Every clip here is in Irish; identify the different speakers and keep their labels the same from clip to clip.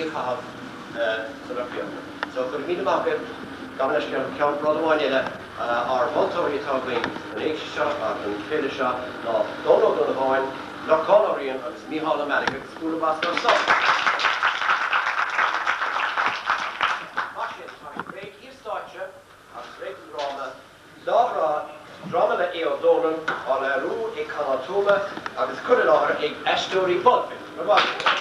Speaker 1: a chaitheamh sa Lucht Féachana. So, go raibh míle maith agaibh. Gabh mo leithscéal, ceann, rud amháin eile, ár moltóirí atá againn don éigse seo, don féile seo, ná Dónal Ó Donnabháin, Lorcán Ó Riain agus Mícheál Ó Meallaigh agus bualadh bos dóibh san. Mar sin, tá sé réidh thíos stáitse agus réidh don dráma. Lá Breá, dráma le Aodh Ó Dónaill, á léiriú ag Conall Tuama agus cur i láthair ag Aisteoirí Bulfin. Go raibh maith agat.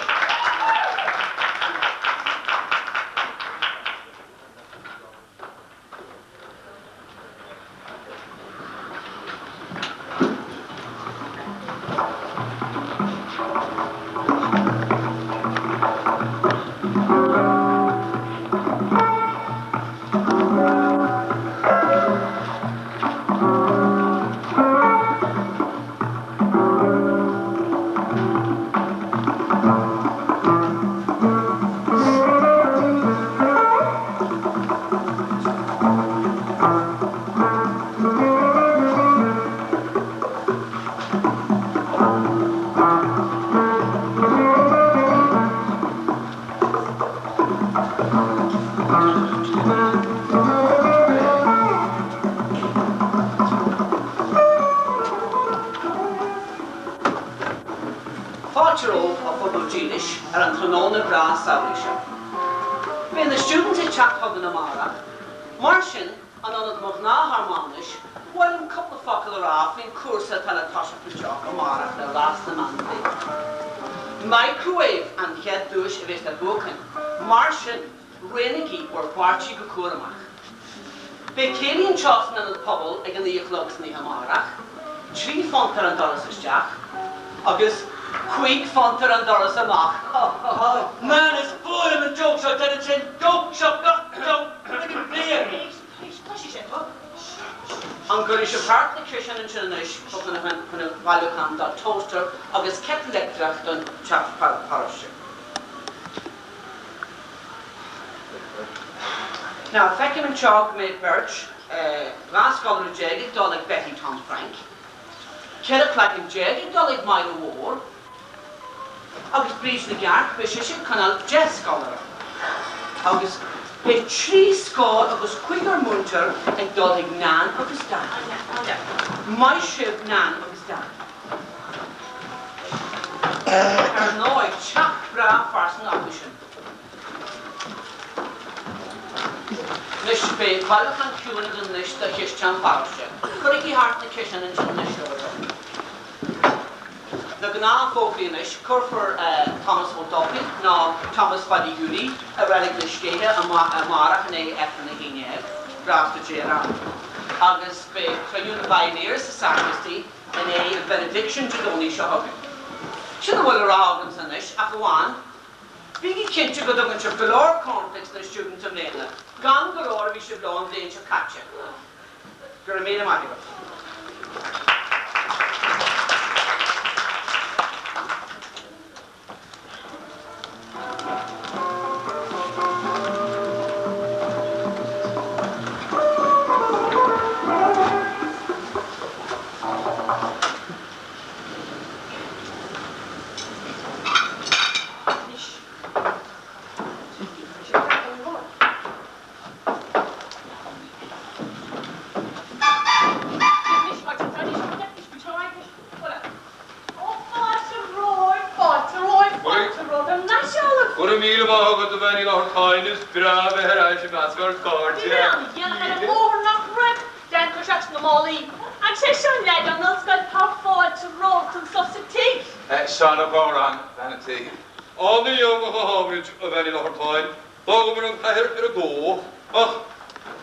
Speaker 2: Fáilte romhaibh, a phobal dílis, ar an tráthnóna breá samhraidh seo. Beidh na students ag teacht chugainn amárach, mar sin, in ionad mo ghnáthshearmanais, ba mhaith liom cúpla focal a rá faoin cúrsa atá le toiseacht anseo amárach le rás na mbantraí. Microwave an chéad duais a bheas le buachan, mar sin roghnaígí bhur bpáirtí go cúramach. Beidh céilí anseo san Ionad Pobail ag a 9 a chlog san oíche amárach, £3 ar an doras isteach agus £5 ar an doras amach.
Speaker 3: Man, is fuath liom an joke seo, déanann sé an joke seo gach friggin bliain!
Speaker 2: Éist, éist, cloisfidh sé tú. An gcuirfidh sibh thart na ciseáin ansin anois chun an bhailiúchán do toaster agus kettle leictreach don teach paróiste. Now, feicim anseo go mbeidh beirt, 12 scoláire ag dul ag Betty Tom Frank, 14 cloigeann ag dul ag Máire Mhór, agus Bríd na gCearc, beidh sise ag coinneáil 10 scoláire. Agus beidh 75 múinteoir ag dul ag Nan agus Daid. Maith sibh Nan agus Daid. Ar ndóigh, teach breá fairsing acu sin. Anois, beidh bailiúchán ciúin againn anois do chiste an pharóiste. Cuirigí thart na ciseáin ansin anois, le bhur dtoil. Na gnáthfhógraí anois, cuirfear Thomas Ó Dufaigh nó Thomas Phaidí Hiúdaí i Reilig na Scéithe amárach i ndiaidh Aifreann a haon dhéag, grásta Dé ar a anam. Agus beidh cruinniú na bPioneers sa sacristy i ndiaidh an benediction Dé Domhnaigh seo chugainn. Sin a bhfuil le rá agamsa anois, ach amháin, bígí cinnte go dtugann sibh go leor cornflakes do na students i mbliana, gan go leor a bhí sibh leo an bhliain seo caite. Go raibh míle maith agat.
Speaker 3: Go raibh míle maith agat, a Bhean Uí Fhlathartáin, is breá a bheith ar ais i measc ár gcairde.
Speaker 4: Bhí mé an-dhéanach ar an mbóthar, nach raibh? Dan cur isteach sna málaí. Agus sé seo an leaid ón ollscoil, tá fáilte romhat anso sa tigh.
Speaker 3: Seán Ó Gabhráin, bean an tí. Ana-dhéanach a tháimid, a Bhean Uí Fhlathartáin. D'fhágamar an chathair ar a dó, ach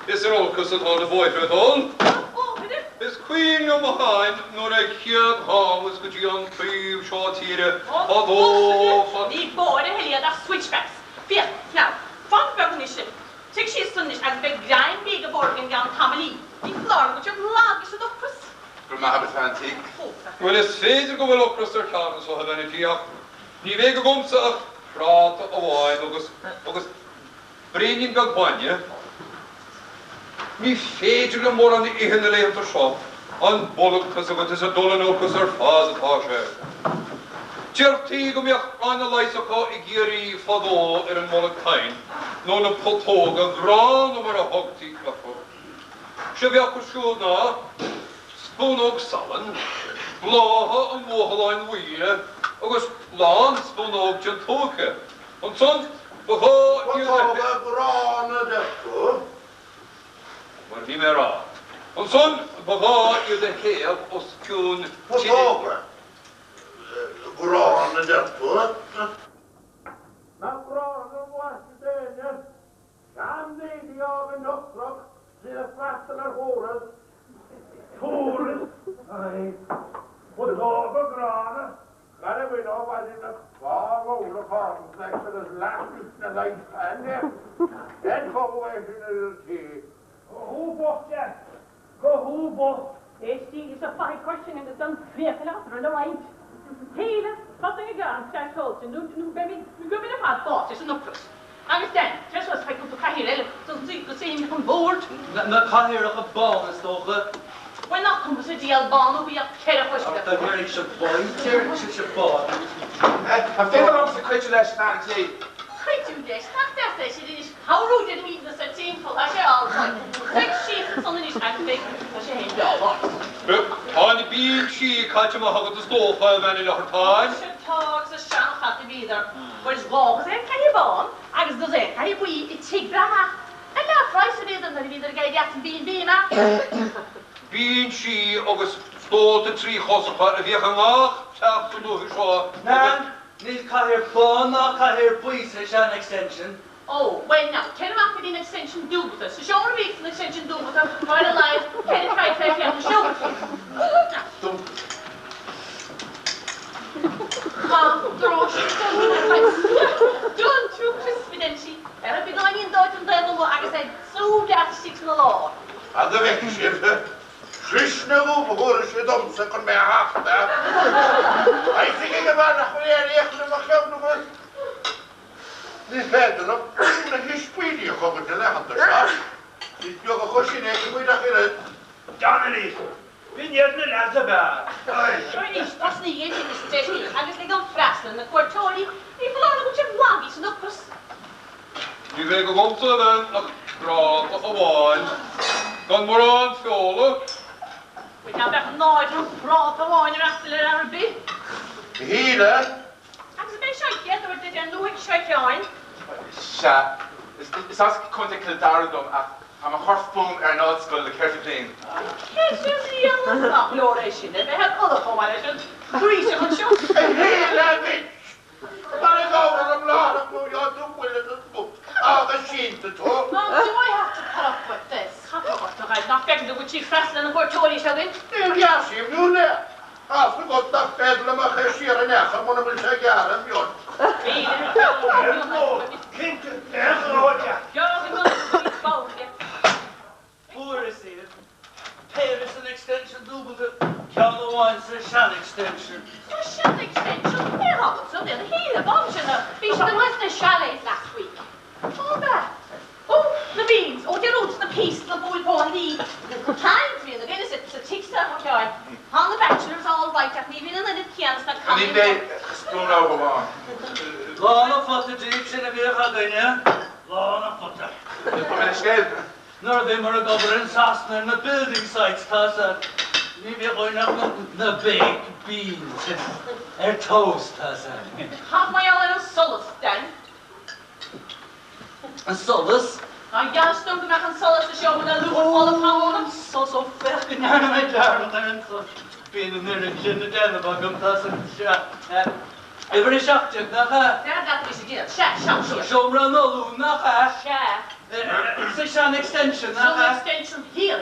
Speaker 3: is in olcas atá na bóithre ag dul.
Speaker 4: Na bóithre?
Speaker 3: Is cuimhin liom a Sheáin nuair a chéad thángas go dtí an taobh seo tíre fadó fadó.
Speaker 4: Ní bóithre a thuilleadh iad ach switchbacks. Féach, now, fan beag anois libh. Téigh síos ansan anois agus beidh greim bídh ag bord againn i gceann tamaillín. Ní foláir go bhfuil sibh lag leis an ocras.
Speaker 3: Go raibh maith agat, a bhean tí. Bhuel, is féidir go bhfuil ocras ar Sheán anso, a bhean an tí, ach Ní bheidh agamsa ach práta amháin agus, agus braoinín beag bainne. Ní féidir liom mórán a ithe na laethanta seo, an bolg, tá's agat, is ag dul in olcas ar fad atá sé. Deirtí go mbíodh ana-leigheas acu i gCiarraí fadó ar an mbolg tinn, nó na putóga gránna mar a thugtaí orthu. Sé a bheadh acu siúd ná spúnóg salainn, blátha an bhuachalláin bhuí agus lán spúnóg den tsúice. Ansan ba ghá iad a.
Speaker 5: Putóga gránna, a deir tú?
Speaker 3: Mar a bhí mé a rá. Ansan ba ghá iad a théamh os cionn tine.
Speaker 5: Putóga gránna, a deir tú? Nach gránna an mhaise d'éinne seandaoine a fhágaint ocrach is iad ag freastal ar thuras. Turas? Aye. Putóga gránna. Gan a bhfuil ó mhaidin ach 2 bhabhla cornflakes agus leath na life and cén chomh é sin ar an tí?
Speaker 6: Go hú bocht é! Go hú bocht!
Speaker 4: Éistí leis an fathaigh cois sin agus an phriacal eatarthu le roinnt. Chéile, tosaigh ag an teach ceoil sin nó nó beimid nó beimid ar fad báite san ocras. Agus Dan, téir suas faigh cúpla cathaoir eile go suífimid chun boird.
Speaker 6: Na cathaoireacha bána is dócha.
Speaker 4: Bhuel nach cuma sa diabhal bán nó buí ach 4 chois
Speaker 6: Ach dá ndéarfaidh sibh buí, déarfaidh sibhse bán.
Speaker 7: An féidir liomsa cuidiú leis, a bhean tí?
Speaker 4: Cuidiú leis? Nach deas é sin anois, cabhrú deirimidne sa timpeall, tá sé álainn. Suigh síos ansan anois agus beidh, tá sé féin breá láidir.
Speaker 3: Tá na binsí caite amach agat is dócha, a Bhean Uí Fhlathartáin.
Speaker 4: Sea tá agus is seanchaite a bhíodar. Bhuel is 12 cathaoir bán agus dosaen cathaoir buí i tigh Breathnach. Ar leath praghas a bhíodar nuair a bhíodar ag éirí as an B&B, an ea?
Speaker 3: Binsí agus stólta tríchosacha a bhíodh i ngach teach sa dúiche seo agus.
Speaker 6: Nan, níl cathaoir bán ná cathaoir buí sa sean-extension.
Speaker 4: Ó, bhuel now, téir amach go dtí an extension dúbalta. Sa seomra a bhíodh san extension dúbalta, tá ar a laghad 4 cathaoir fé chéile siúd. Maith, dro sin done through Christmas, ar a beagáinín dóite an taobh amuigh agus é sú deas istigh sna lár.
Speaker 5: Fhad a bheidh sibh, Krishna dhubh a thabharfaidh sé domsa chun mé a thachtadh. Faighidh ag an bhfear nach bhfuil aon fhiacla i mo cheann agat. Ní féidir liom na hispíní a chogaint na laethanta seo. Is beag a chuir sin é muid ach oiread.
Speaker 6: Donnelly, B'in iad na leaids ab fhearr.
Speaker 4: Seo anois, tosnaígí ansin is deisí agus lig dom freastal ar na cuairteoirí, ní foláir nó go bhfuil sibh lagaithe san ocras.
Speaker 3: Ní bheidh agamsa a bhean ach práta amháin, gan mórán feola.
Speaker 4: Bhuel, ná beadh náire orm práta amháin a fhreastal ar fhear ar bith.
Speaker 5: A Shíle,
Speaker 4: Agus ab é seo an chéad uair duit ar an ndúthaigh seo, a Sheáin?
Speaker 7: Sea. Is as Contae Chill Dara dom ach táim ag cur fúm ar an ollscoil le ceithre bliana.
Speaker 4: Ceithre bliana? Nach leor é sin le bheith ag ola chomh maith leis an taoiseach anseo?
Speaker 5: A Shíle mhic! Tar i gcabhair orm láithreach nó gheobhaidh tú buille den sputh agus sínte tú.
Speaker 4: Now do I have to put up with this? Cad tá ort, a Dhaid, nach bhfeiceann tú go bhfuil sí ag freastal ar na cuairteoirí seo againn?
Speaker 5: Níor ghearr sí i mbliana é. Tá's agat nach féidir liom ach é siar in aon chor muna bhfuil sé gearrtha mion.
Speaker 6: Cinnte, aon ghnó Fuaireas iad, péire san extension dúbalta, ceann amháin sa sean-extension.
Speaker 4: Sa sean-extension? Cé agat san ina shíle, b'am sin a bhí siad amuigh sna chalets last week. Ó b'ea. Ó, na beans, ó dearúd sna peas sna búil póithní. Caint bhíonn againn is sa tigh seo, a Sheáin. Tá na bachelors all right ach ní bhíonn an oiread céanna sna
Speaker 7: Ní
Speaker 4: cannaí.
Speaker 7: bheidh ach spúnóg amháin.
Speaker 6: Lán an phota díobh sin a bhíodh againne, lán an phota.
Speaker 7: Tá mé le scéal.
Speaker 6: Nuair a bhíomar ag obair in Sasana ar na building sites, tá's a'd, ní bhíodh againn ach na baked beans ar toast, tá's a'd.
Speaker 4: Cad mar gheall ar an solas, Dan?
Speaker 6: An solas?
Speaker 4: Nár dheas dom go mbeadh an solas sa seomra le lúbadh folamh tráthnóna?
Speaker 6: An solas, ó féach go ndearna mé dearmad ar an solas. Bíonn an oiread sin le déanamh agam, tá's a'd, sea. Uimhir 17, nach ea?
Speaker 4: Deir leat anois a déanamh, sea, sea, sea.
Speaker 6: Seomra an Ollúin, nach ea?
Speaker 4: Sea.
Speaker 6: Sa sean extension, nach
Speaker 4: San
Speaker 6: ea?
Speaker 4: extension thiar.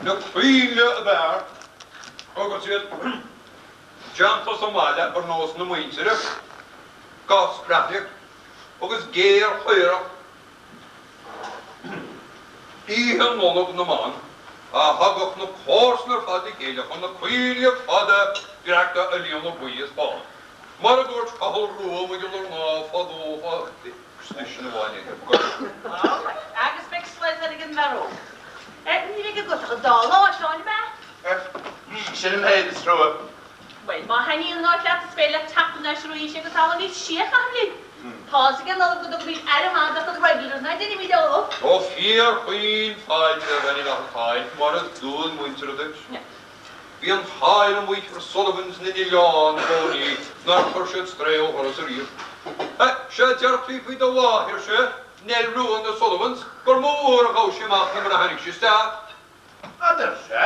Speaker 3: Na coinnle ab fhearr agus iad Déanta sa mbaile ar nós na muintire, gas reathaithe agus géarchaorach. Oíche Nollag na mBan a thagadh na comharsana ar fad le chéile chun na coinnle fada breaca a líonadh buí is bán. Mar a dúirt Cathal Rua Mac Giollarnáth fadó fá sna amháin ag an
Speaker 4: All right, agus beidh sled eile ag an bhfear óg. Ní bheidh agat ach an dá lá, a Sheáin, ab ea?
Speaker 7: Sin an méid, is trua.
Speaker 4: Bhuel, má thaitníonn an áit leat, is féidir leat teacht anuas arís agus am níos sia a chaitheamh linn. Tá's ag an Ollamh go dtugaimid aire maith do chuid regulars, nach ndeinimid, a Ollamh?
Speaker 3: Ó fíorchaoin fáilte a Bhean Uí Fhlathartaigh, mar is dual muintire duit. Bhí an t-ádh le muintir Sullivans na nOileán i gcónaí nár chuir siad strae ó dhoras ariamh. Sé a deirtí faoi do mháthairse, Nell Rua na Sullivans, gur mó uair a ghabh sí amach ná mar a tháinig sí isteach.
Speaker 5: A deir sé.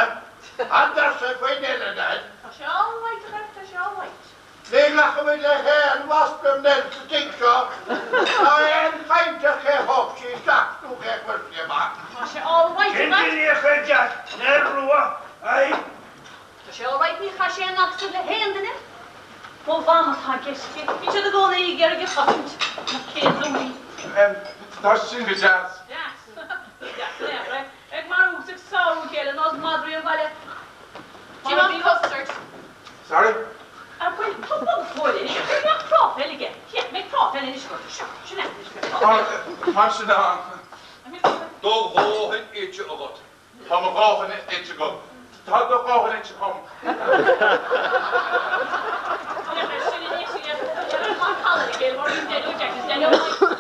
Speaker 5: A deir sé faoi Nell a Dhaid.
Speaker 4: Tá sé all right, a Dhaid, tá sé all right.
Speaker 5: Ní ghlacfaimid le haon mhasla ar Nell sa tigh seo, ná aon chaint ar cé thóg sí isteach nó cé chuir sí amach.
Speaker 4: Tá sé all right, a Dhaid.
Speaker 6: Sin díreach é, Jack, Nell Rua, aye.
Speaker 4: Tá sé all right, ní chaith sé aon acsa le haon duine. Ó Mham atá i gceist di. Bíonn siad i gcónaí ag iarraidh í a chosaint, na céadúnaí.
Speaker 7: Tá sin go deas.
Speaker 4: Deas. Ní deas in aon chor é. Ag marú agus ag sárú a chéile nós madraí an bhaile.
Speaker 8: Do you want custard?
Speaker 7: Sorry?
Speaker 4: Ar bhfuil tá bog fóill anois? An mbeadh práta eile aige? Féach, an mbeidh práta eile anois agat? Seo, sin é anois, beidh práta eile.
Speaker 7: Tá sin ann.
Speaker 3: Do dhóthain ite agat.
Speaker 7: Tá mo dhóthain ite agam. Tá do dhóthain ite agam.
Speaker 4: Féach air sin anois, féach. Tá an caladh le chéile mar bhíonn Deaideo Jack is Deaideo Mike.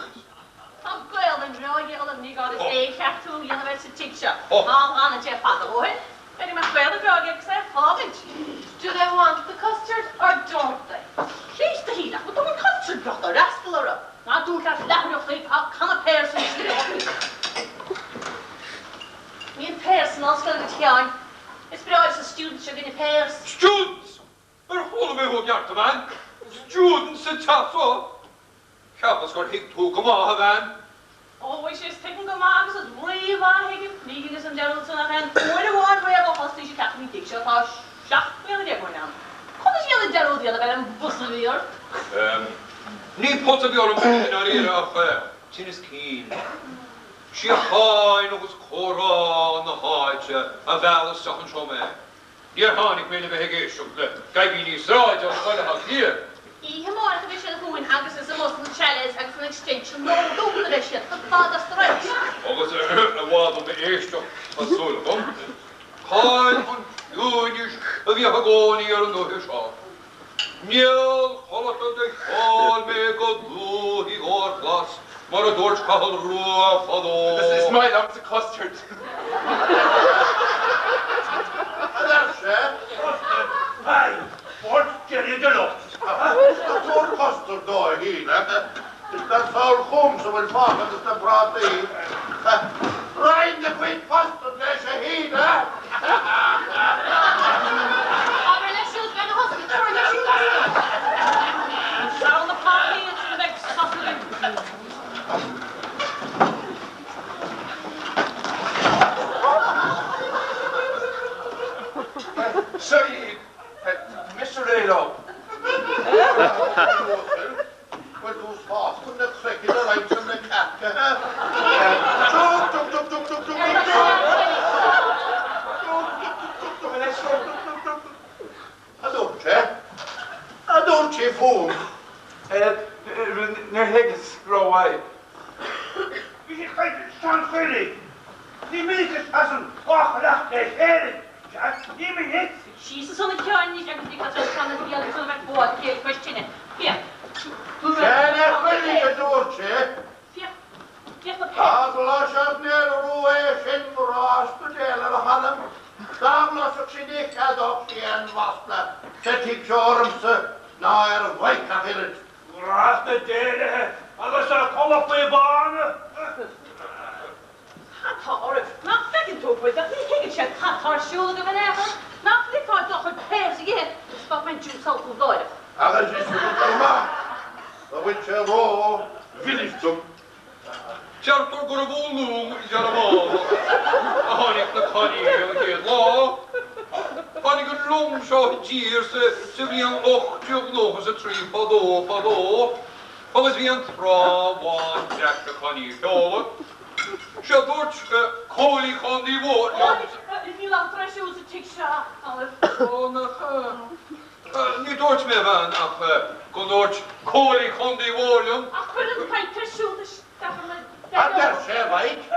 Speaker 4: Tá Gaolainn bhreá aige Ollamh, ní gá duit aon cheartú a dhéanamh air sa tigh seo. Tá an ghanna sé fada ó shin. B'fhéidir go mbeadh Gaolainn bhreá aige agus é a fágaint.
Speaker 8: Do they want the custard or don't they?
Speaker 4: Críost a shíl, ach an custard beag dá fhreastal orthu. Ná dúirt leat leathuair a chloig tá canna pears san sliocht. Níl pears san ollscoil agat a Sheáin. Is breá leis na students seo againne pears.
Speaker 3: Students! Ar chuala mé thú i gceart, a bhean? Students sa teach seo? Cheapas gur thuig tú go maith, a bhean.
Speaker 4: Ó, mhuise, is tuigim go maith agus is rímhaith a thuigim. Ní dheineas an dearúd san ach aon uair amháin riamh ó thosnaís ag teacht chun an tigh seo, tá 17 mbliana ó shin ann. Conas a dhéanfainn dearúd a dhéanamh ar an bpus a bhí ort?
Speaker 3: Ní pus a bhí orm i ndáiríre ach tinneas cinn. Síocháin agus comhrá na háite a mheall isteach anseo mé. Níor tháinig mé le bheith ag éisteacht le gaibíní sráide ó Bhaile Átha Cliath.
Speaker 4: Oíche amárach a bheidh siad chugainn agus is amuigh sna chalets agus san extension lódún a bheidh siad, chomh fada as do radharc.
Speaker 3: Agus i bhfad ó m'éisteacht, tá súil agam. Cá'il an ciúineas a bhíodh i gcónaí ar an ndúiche seo? Néal codlata do cheol mé go dúthaigh órghlas, mar a dúirt Cathal Rua fadó.
Speaker 7: Is maith liomsa custard.
Speaker 5: A deir sé.
Speaker 6: Custard pie, bord deiridh de lucht.
Speaker 5: Tabhair custard dó, a Shíle. Is beag sall chugamsa a bhfuil fágtha dos na prátaí. Roinn do chuid custard leis, a Shíle!
Speaker 4: Abair leis siúd bheith ina thost, tabhair leis an gcustard! Samhail na prátaí ansin a bheidh sos againn.
Speaker 7: Seo iad. Mise réidh leo.
Speaker 5: Bhfuil tú sásta na croiceann a roinnt ar na cearca, ha? Dúb, dúb, dúb, dúb, dúb, dúb, dúb, dúb, dúb, dúb, dúb, dúb, dúb, dúb. A dúirt sé. A dúirt sí fúm.
Speaker 7: Níor thuigeas rómhaith.
Speaker 6: Bhí siad ag caint seanchoiligh. Ní minic a sheasann dhá choileach le chéile, Jack, ní minic.
Speaker 4: Síos ansan a Sheáin anois agus ní gá duit ceann a bhí agat a bheith buailte chéile cois tine. Féach.
Speaker 5: Seana choiligh, a dúirt sé.
Speaker 4: Féach. Féach na
Speaker 5: Dá gcloisfeadh Nell Rua é sin, grásta Dé lena hanam, dá gcloisfeadh sí ní cheadódh sí aon mhasla sa tigh seo ormsa ná ar Mhaidhc ach oiread.
Speaker 6: Grásta Dé léi agus a culapaí bána.
Speaker 4: Cad tá oraibh? Nach bhfeiceann tú go bhfuil ní thuigeann siad cad tá ar siúl agaibh in aon chor? Nach ligfeá dá chuid pears a ithe is fágfaidh mé an juice thú láithreach.
Speaker 5: Agus is rud go maith go bhfuil sé ró-mhilis dom.
Speaker 3: Deirtear gurbh ó long Ghearmánach a tháinig na cannaí an chéad lá. Tháinig an long seo i dtír sa bhliain 1893 fadó fadó agus bhí an trá bhán breac le cannaí a sheoladh. Sé a dúirt Cóilí Chondaí Mhóir liom.
Speaker 4: Níl aon treisiú sa tigh seo, Olive.
Speaker 3: Ó, nach ea. Ní dúirt mé, a bhean, ach go ndúirt Cóilí Chondaí Mhóir liom.
Speaker 4: Ach cuir an chaint ar siúl isteach ar na
Speaker 5: A deir sé, a Mhaidhc.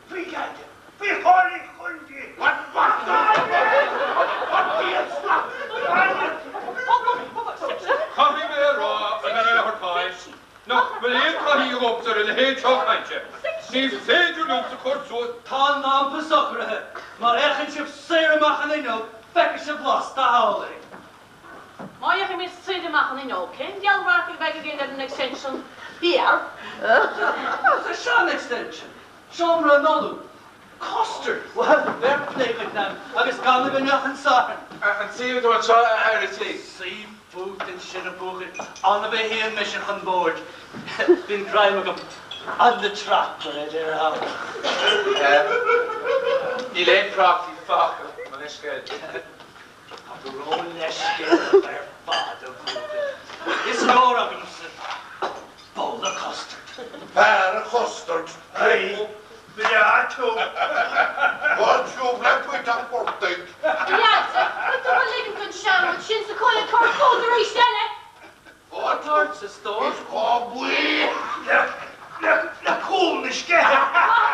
Speaker 6: Faoi Dhaid, faoi Chóilí Chondaí.
Speaker 3: Caithfidh mé a rá, a Bhean Uí Fhlathartáin, nach bhfuil aon taithí agamsa ar a leithéid seo cainte. Ní féidir liomsa cur suas.
Speaker 6: Tá an lampa socraithe. Má fhéachann sibh soir amach an fhuinneog, feicfidh sibh lasta thall é.
Speaker 4: Má fhéachaimid soir amach an fhuinneog, cén diabhal radharc a bheidh againn ar an extension thiar?
Speaker 6: Sa sean-extension, seomra an Ollaimh. Custard! Bhuel, fair play dhuit, Nan, agus gan againn ach an Satharn.
Speaker 7: An suífidh tú anseo, a fhear a' tí?
Speaker 6: Suí fút ansin, a bhuachaill. Annamh a shuíonn mise chun boird. Bíonn greim agam on the trap, mar a déarfá.
Speaker 7: Níl aon prátaí fágtha, mo leithscéal.
Speaker 6: Tá tú ró-leithscéalach ar fad, a bhuachaill. Is leor agamsa babhla custard.
Speaker 5: Fear an chustaird, aye. Breá tiubh. Bhuel, tiubh le puiteach portaigh.
Speaker 8: A Leaids, bhfuil tú chun ligint don seanrud sin sa codladh cur fút arís eile?
Speaker 6: Tá ort, a stór.
Speaker 5: Is chomh buí le cúl na sceiche.
Speaker 8: Tá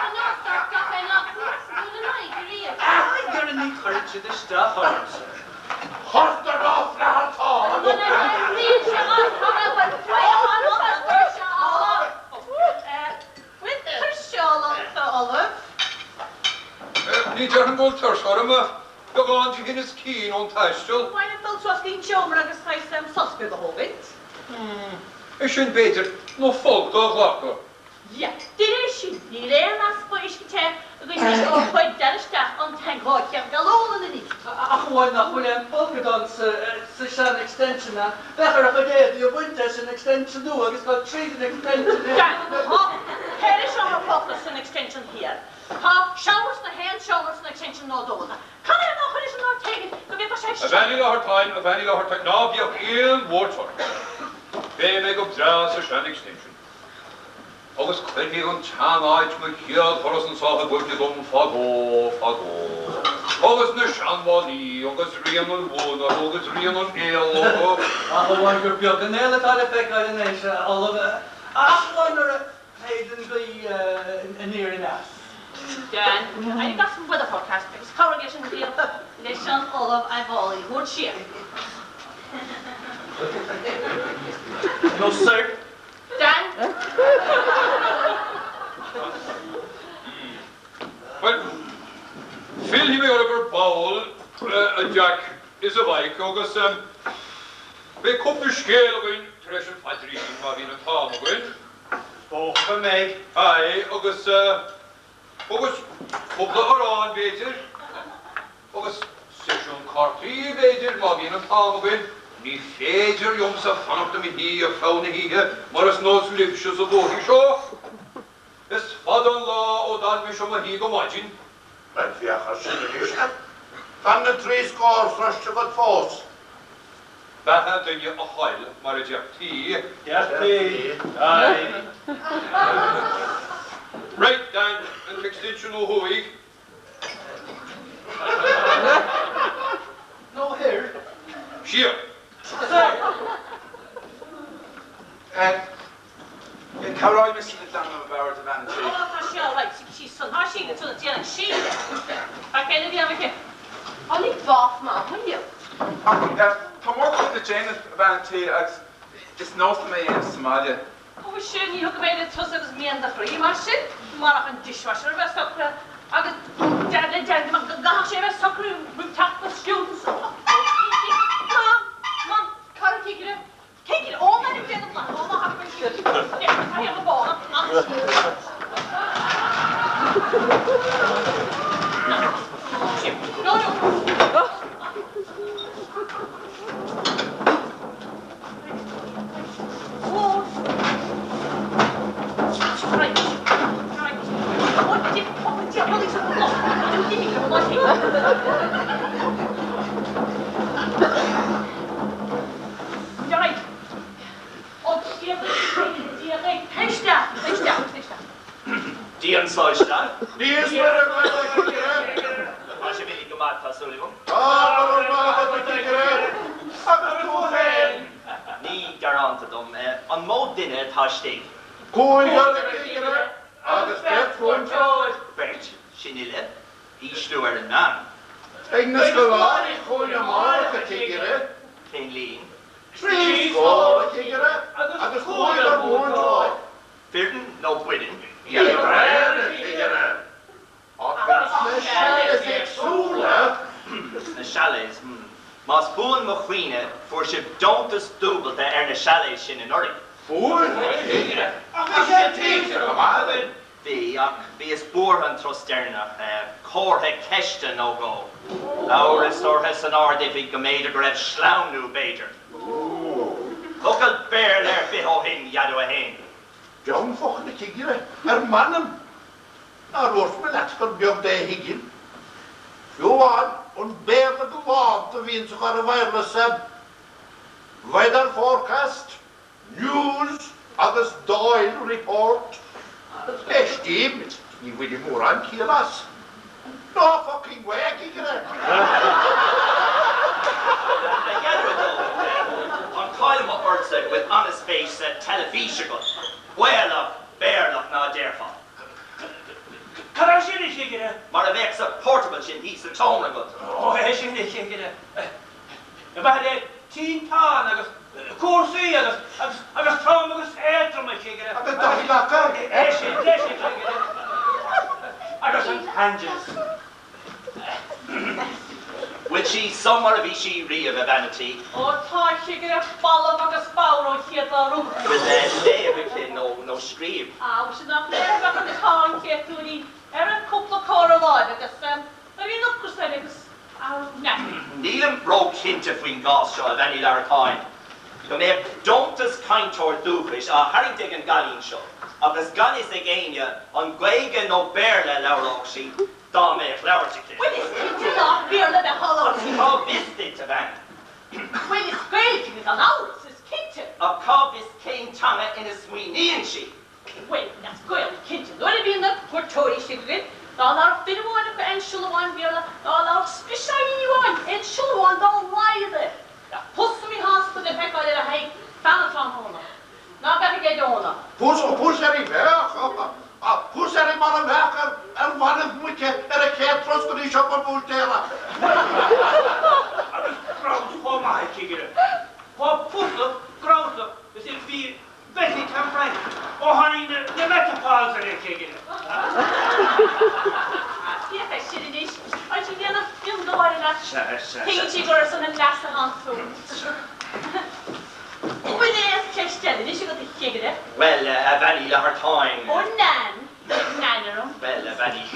Speaker 8: an nós ort gach aon lá cuairt sa dúil in aghaidh ariamh.
Speaker 6: Dhera ní chuireann siad isteach ormsa.
Speaker 5: Custard Ó Flathartáin.
Speaker 8: Muna n-éiríonn sé as, tá mé ag dul.
Speaker 4: Bhfuil tuirse ort, a Ollamh?
Speaker 3: Ní déarfainn go bhfuil tuirse orm, ach beagán de thinneas cinn ón taisteal.
Speaker 4: Ba mhaith leat dul suas go dtí an seomra agus saghas sos beag a thógaint?
Speaker 3: É sin b'fhéidir, nó folcadh a ghlacadh.
Speaker 4: Yeah. De réir sin, níl aon easpa uisce te againn anois ó chuir Dan isteach an tanc 200 galún ina dhiaidh.
Speaker 6: Ach amháin nach bhfuil aon folcadán sa sean extension ann. Bheadh air a chuid éadaí a bhaint as an extension nua agus dul tríd an extension
Speaker 4: Dan, Tá ceithre seomra folctha san extension thiar. Tá shower sna haon seomra san extension nó dó. Cad é nár chuiris in áit éigin go bhféadfadh sé
Speaker 3: A Bhean Uí Fhlathartáin, a Bhean Uí Fhlathartáin, ná bíodh aon bhuairt ort. Beidh mé go breá sa sean extension. Agus cuirfidh an tsean-áit mo chéad thuras anso i gcuimhne dom fadó, fadó. Agus na seanbhallaí, agus rian an mhónar, agus rian an aoladh.
Speaker 6: Ach amháin gur beag an aol atá le feiceáil anois, a Ollamh, ach amháin nuair a shéideann gaoth aniar aneas.
Speaker 4: Dan, I got some weather forecast agus cabhraigh leis an leis an Ollamh a mhálaí a thabhairt siar.
Speaker 6: No sir.
Speaker 4: Dan.
Speaker 3: Bhuel, fillfidh mé oraibh ar ball, a Jack is a Mhaidhc, agus beidh cúpla scéal againn tar éis an phaidrín, má bhíonn an t-am againn.
Speaker 6: Is dócha go mbeidh.
Speaker 3: Aye, agus, agus cúpla amhrán, b'fhéidir. Agus seisiún cártaí, b'fhéidir, má bhíonn an t-am againn. Ní féidir liomsa fanacht i mo shuí ar feadh na hoíche mar is nós libhse sa dúthaigh seo. Is fada an lá ó d'fhan mise i mo shuí go maidin.
Speaker 5: Bhuel, féach ar sin anois. Gan na trí scór sroiste agat fós.
Speaker 3: Beatha duine a thoil, mar a deirtí.
Speaker 6: Deirtí, aye.
Speaker 3: Right, Dan, an t-extension ó thuaidh.
Speaker 6: Nó thoir.
Speaker 3: Siar.
Speaker 6: Soir.
Speaker 7: Cabhróidh mise le Dan le mo bhord, a bhean an tí.
Speaker 4: Ó, tá sí all right, sí san, tá sí go dtí an síle. Tá céile bhí aici.
Speaker 8: Tháinig bás maith, will you?
Speaker 7: Ach tá mórchuid le déanamh, a bhean an tí, agus is nós liom é a dhéanamh sa mbaile.
Speaker 4: Ó sea, ní thugfaidh mé le tusa agus mian do chroí mar sin, marach an dishwasher a bheith socraithe agus dear le dear go gcaithfeadh sé a bheith socraithe roimh teacht na students. Mam! Mam! Cá raibh cigire? Cigire! Ó, mar a déanamh maith, ó má thagann an cigire. Tá sé bána ach. No, no.
Speaker 9: Dia anseo isteach.
Speaker 5: Dia is Muire dhuit, a Chigire.
Speaker 9: Tá sibh uilig go maith, tá súil agam.
Speaker 5: Tá, go raibh maith agat, a Chigire. Agus tú féin?
Speaker 9: Ní gearánta dom. An mó duine atá istigh?
Speaker 5: Cúigear, a Chigire, agus beirt mhúinteoir.
Speaker 9: Beirt? Sin uile? Ísliú ar an meán.
Speaker 5: Beidh na scoláirí chugainn amárach, a Chigire.
Speaker 9: Cén líon?
Speaker 5: Trí scór, a Chigire, agus cúigear múinteoir.
Speaker 9: Fireann nó baineann?
Speaker 5: Iad araon, a Chigire. Ach sna chalets éagsúla.
Speaker 9: Sna chalets, hmm. Más buan mo chuimhne, fuair sibh deontas dúbailte ar na chalets sin anuraidh.
Speaker 5: Fuair, a Chigire, ach bhí sé tuillte go maith againn.
Speaker 9: Bhí, ach bhíos buartha an turas deireanach, comhartha ceiste nó dhó. Amhras orthu san Ard-Oifig go mb'fhéidir go raibh sleamhnú, b'fhéidir. Focal Béarla ar bith ó shin, Dhaideo 1.
Speaker 5: Deamhan focal, a Chigire, ar m'anam! Nár dhúirt mé leat gur beag de a thuigim? Fiú amháin an Béarla galánta a bhíonns acu ar an wireless, weather forecast, news agus Dáil report. Éistím, ní bhainim mórán ciall as. No fucking way, a Chigire!
Speaker 9: A Dhaideo 2, Tá an cáil amuigh ortsa go bhfuil an-spéis sa teilifís agat. Gaelach, Béarlach ná déarfá.
Speaker 6: Cad é sin, a Chigire?
Speaker 9: Mar a bheadh sa portable sin thíos sa tseomra agat.
Speaker 6: Ó, é sin, a Chigire. Ba mhaith le tinteán agus cúrsaí agus, agus, agus trom agus éadrom, a Chigire.
Speaker 5: Agus Daithí Laca.
Speaker 6: É sin leis, a Chigire. Agus an t-aingeal.
Speaker 9: Bhfuil sí seo mar a bhí sí riamh, a bhean a' tí?
Speaker 4: Ó tá, a Chigire, balbh agus bodhar ón chéad lá a rugadh í.
Speaker 9: Bhfuil léamh aici nó scríobh?
Speaker 4: Á, mhuise nach léir a bheadh an t-ádh an chéad uair í ar an cúpla comhartha láimhe agus nuair a bhíonn ocras uirthi agus athrú naipí.
Speaker 9: Nílim ró-chinnte faoin gcás seo, a Bhean Uí Fhlathartáin. Go mbeadh deontas cainteoir dúchais á tharraingt ag an gcailín seo agus gan fhios ag éinne an Gaeilge nó Béarla a labhródh sí, Dá mbeadh labhairt aici.
Speaker 4: Bhuel is cinnte nach Béarla a bheadh á labhairt aici.
Speaker 9: Cá bhfios duit, a bhean?
Speaker 4: Bhuel is Gaeilge gan amhras, is cinnte.
Speaker 9: Ach cá bhfios cén teanga ina smaoiníonn sí?
Speaker 4: Bhuel, as Gaeilge, cinnte. Nuair a bhíonn na cuairteoirí istigh againn, dá labharfadh duine amháin acu aon siolla amháin Béarla, dá labharfadh spriseáilín amháin aon siolla amháin dá laghad é, bheadh tusa míshásta le feiceáil ar a haghaidh feadh an tráthnóna. Ná beadh ag Eddie
Speaker 5: Pus pus uirthi bheadh, pus uirthi mar a bheadh ar bhainbh muice ar a céad turas go dtí siopa an bhúistéara.
Speaker 6: Agus grouse chomh maith, a Chigire. Chomh pusach, grouseach is a bhí Bessie Tom Frank ó tháinig na Metapol's uirthi, a Chigire.
Speaker 4: Féach air sin anois, tá sé ag déanamh miongháire leat. Tuigeann sé gur ar son a leasa atánn tú. An bhfuil aon cheist eile anois agat, a Chigire?
Speaker 9: Bhuel, a Bhean Uí Fhlathartáin.
Speaker 4: Ó, Nan. Beidh Nan orm.
Speaker 9: Bhuel, a Bhean Uí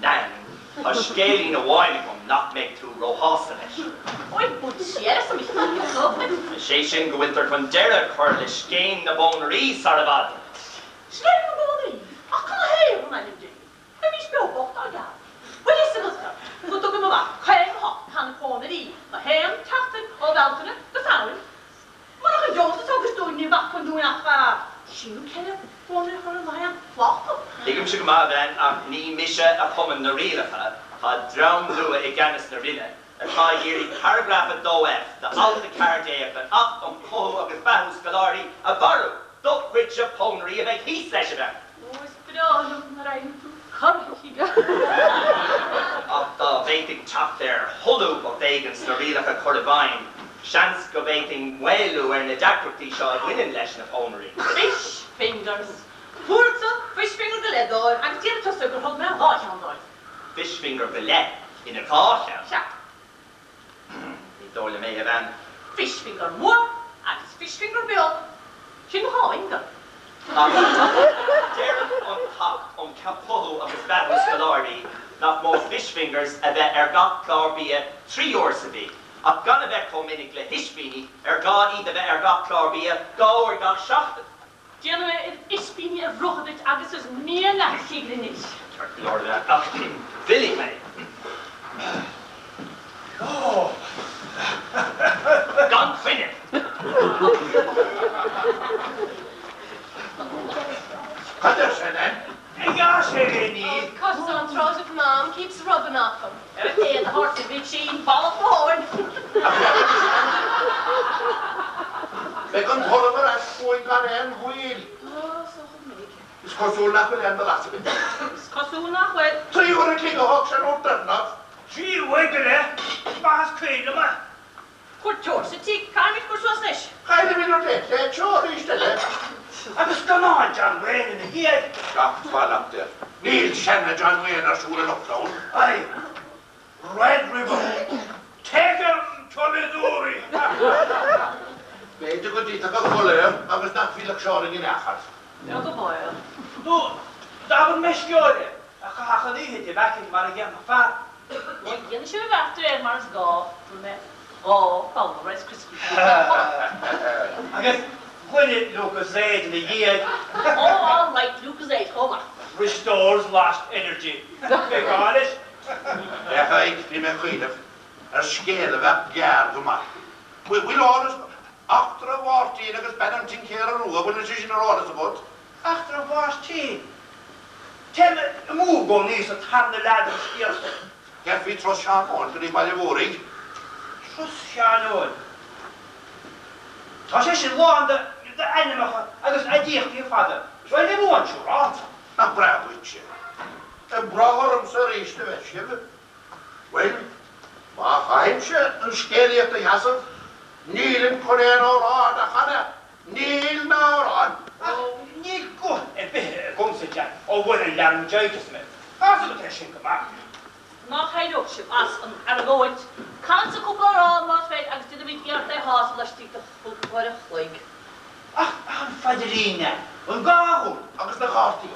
Speaker 9: Nan, tá scéilín amháin agam nach mbeidh tú róshásta leis.
Speaker 4: Oi, bhuel, séard is a chigire.
Speaker 9: Is é sin go bhfuiltear chun deireadh a chur le Scéim na bPónairí sar i bhfad.
Speaker 4: Scéim na bPónairí? Ach canathaobh, in ainm Dé? Bheimis beo bocht dá gceal. Bhfuil fhios agatsa go dtugaim amach 58 canna pónairí gach aon tseachtain ó Bhealtaine go Samhain? Murach an deontas a thugais dúinn ní bheadh acmhainn dúinn ach trí nó ceithre phónaire a chur in aon phláta.
Speaker 9: Tuigimse go maith, a bhean, ach ní mise a chumann na rialacha. Tá dream nua i gceannas na Roinne atá ag iarraidh paragraf 2F d'alt 14 den Acht um Chothú agus Beathú Scoláirí a mharú. Do chuidse pónairí a bheidh thíos leis, a bhean.
Speaker 4: Ó, is breá liom nuair a éiríonn tú corraithe, a Chigire.
Speaker 9: Ach dá bhféadfainn teacht ar sholúbthacht éigin sna rialacha cur i bhfeidhm, seans go bhféadfainn maolú ar na deacrachtaí seo a bhaineann leis na pónairí.
Speaker 4: Fish fingers. Fuaireas-sa fish finger go leith dóibh agus déarfaidh tusa gur thug mé dhá cheann dóibh.
Speaker 9: Fish finger go leith ina dhá cheann.
Speaker 4: Sea.
Speaker 9: Ní dóigh liom é, a bhean.
Speaker 4: Fish finger mór agus fish finger beag. Sin mo dhá fhinger.
Speaker 9: Ach deireann an tAcht um Chothú agus Beathú Scoláirí nach mór fish fingers a bheith ar gach clár bia trí uair sa mhí, ach gan a bheith chomh minic le hispíní, ar gá iad a bheith ar gach clár bia dhá uair gach seachtain.
Speaker 4: Déanfaidh mé oiread ispíní a bhruitheadh duit agus is mian leat, a Chigire, anois.
Speaker 9: Ceart go leor, a bhean, ach fillfidh mé. Gan choinne!
Speaker 5: Cad é sin, eh?
Speaker 6: Ghearr sé é ní.
Speaker 8: Oh, cuts on throat of mom keeps rubbing off him.
Speaker 4: Ar an éad a thabhairt a bhí sí balbh go háil.
Speaker 5: Beidh an toradh ar ais chugainn gan aon mhoill. Is cosúil nach bhfuil aon bhlas againn.
Speaker 4: Is cosúil nach bhfuil.
Speaker 5: Trí uair an chloig a thóg sé an uair deireanach. Gee, bhuel, is maith is cuimhin liom é.
Speaker 4: Cuairteoir sa tigh, caithfimid cur suas leis.
Speaker 10: Caillfimid an deis le seo arís eile.
Speaker 5: Agus scannán John Wayne ina dhiaidh.
Speaker 10: Gach faillach de. Níl seana John Wayne ar siúl anocht ann.
Speaker 5: Aye. Red River. Take 'em to Missouri.
Speaker 10: B'fhéidir go dtitfeadh a chodladh air agus nach bhfillfeadh Seán in aon chor.
Speaker 4: Beag an baol.
Speaker 5: Nó d'abair meisceoir é a chaithfeadh an oíche de mheacain mar a dhéanfadh fear.
Speaker 4: Bhuel, déanfaidh sibh a bheart de réir mar is gá. Fuair mé 2 babhla Rice Krispies faoi dhó.
Speaker 5: Agus gloine Lucozade ina dhiaidh.
Speaker 4: Oh, all right, Lucozade chomh maith.
Speaker 5: Restores lost energy. Beidh gá leis.
Speaker 10: Féach, bhí mé ag cuimhneamh ar scéal a bheadh gearr go maith. Bhfuil eolas Eachtra Mháirtín agus bean an Tincéara Rua, bhfuil sé sin ar eolas agat?
Speaker 5: Eachtra Mháirtín? Téim amú i gcónaí sa tarna leath den scéal sin.
Speaker 10: Céard faoi Turas Sheáin Eoin go dtí Baile Mhúraigh?
Speaker 5: Turas Sheáin Eoin? Tá sé sin lán d'ainmneacha agus aidiachtaí fada. Bhuel, ní bhuann siúrálta.
Speaker 10: Nach breá dhuitse. Ag brath ormsa arís a bheas sibh. Bhuel, má chaithimse an scéalaíocht a sheasamh, nílim chun aon amhrán a chanadh, níl ná amhrán.
Speaker 5: Ach níl guth ar bith agamsa, Jack, ó bhain an laryngitis mé. Tá's agat é sin go maith.
Speaker 4: Nach éireodh sibh as an argóint, canaimse cúpla amhrán más féidir agus déanfaimid iarracht é a shásamh laistigh de chúpla uair a chloig.
Speaker 5: Ach an phaidirín, an gá dhúinn?
Speaker 10: Agus na cártaí.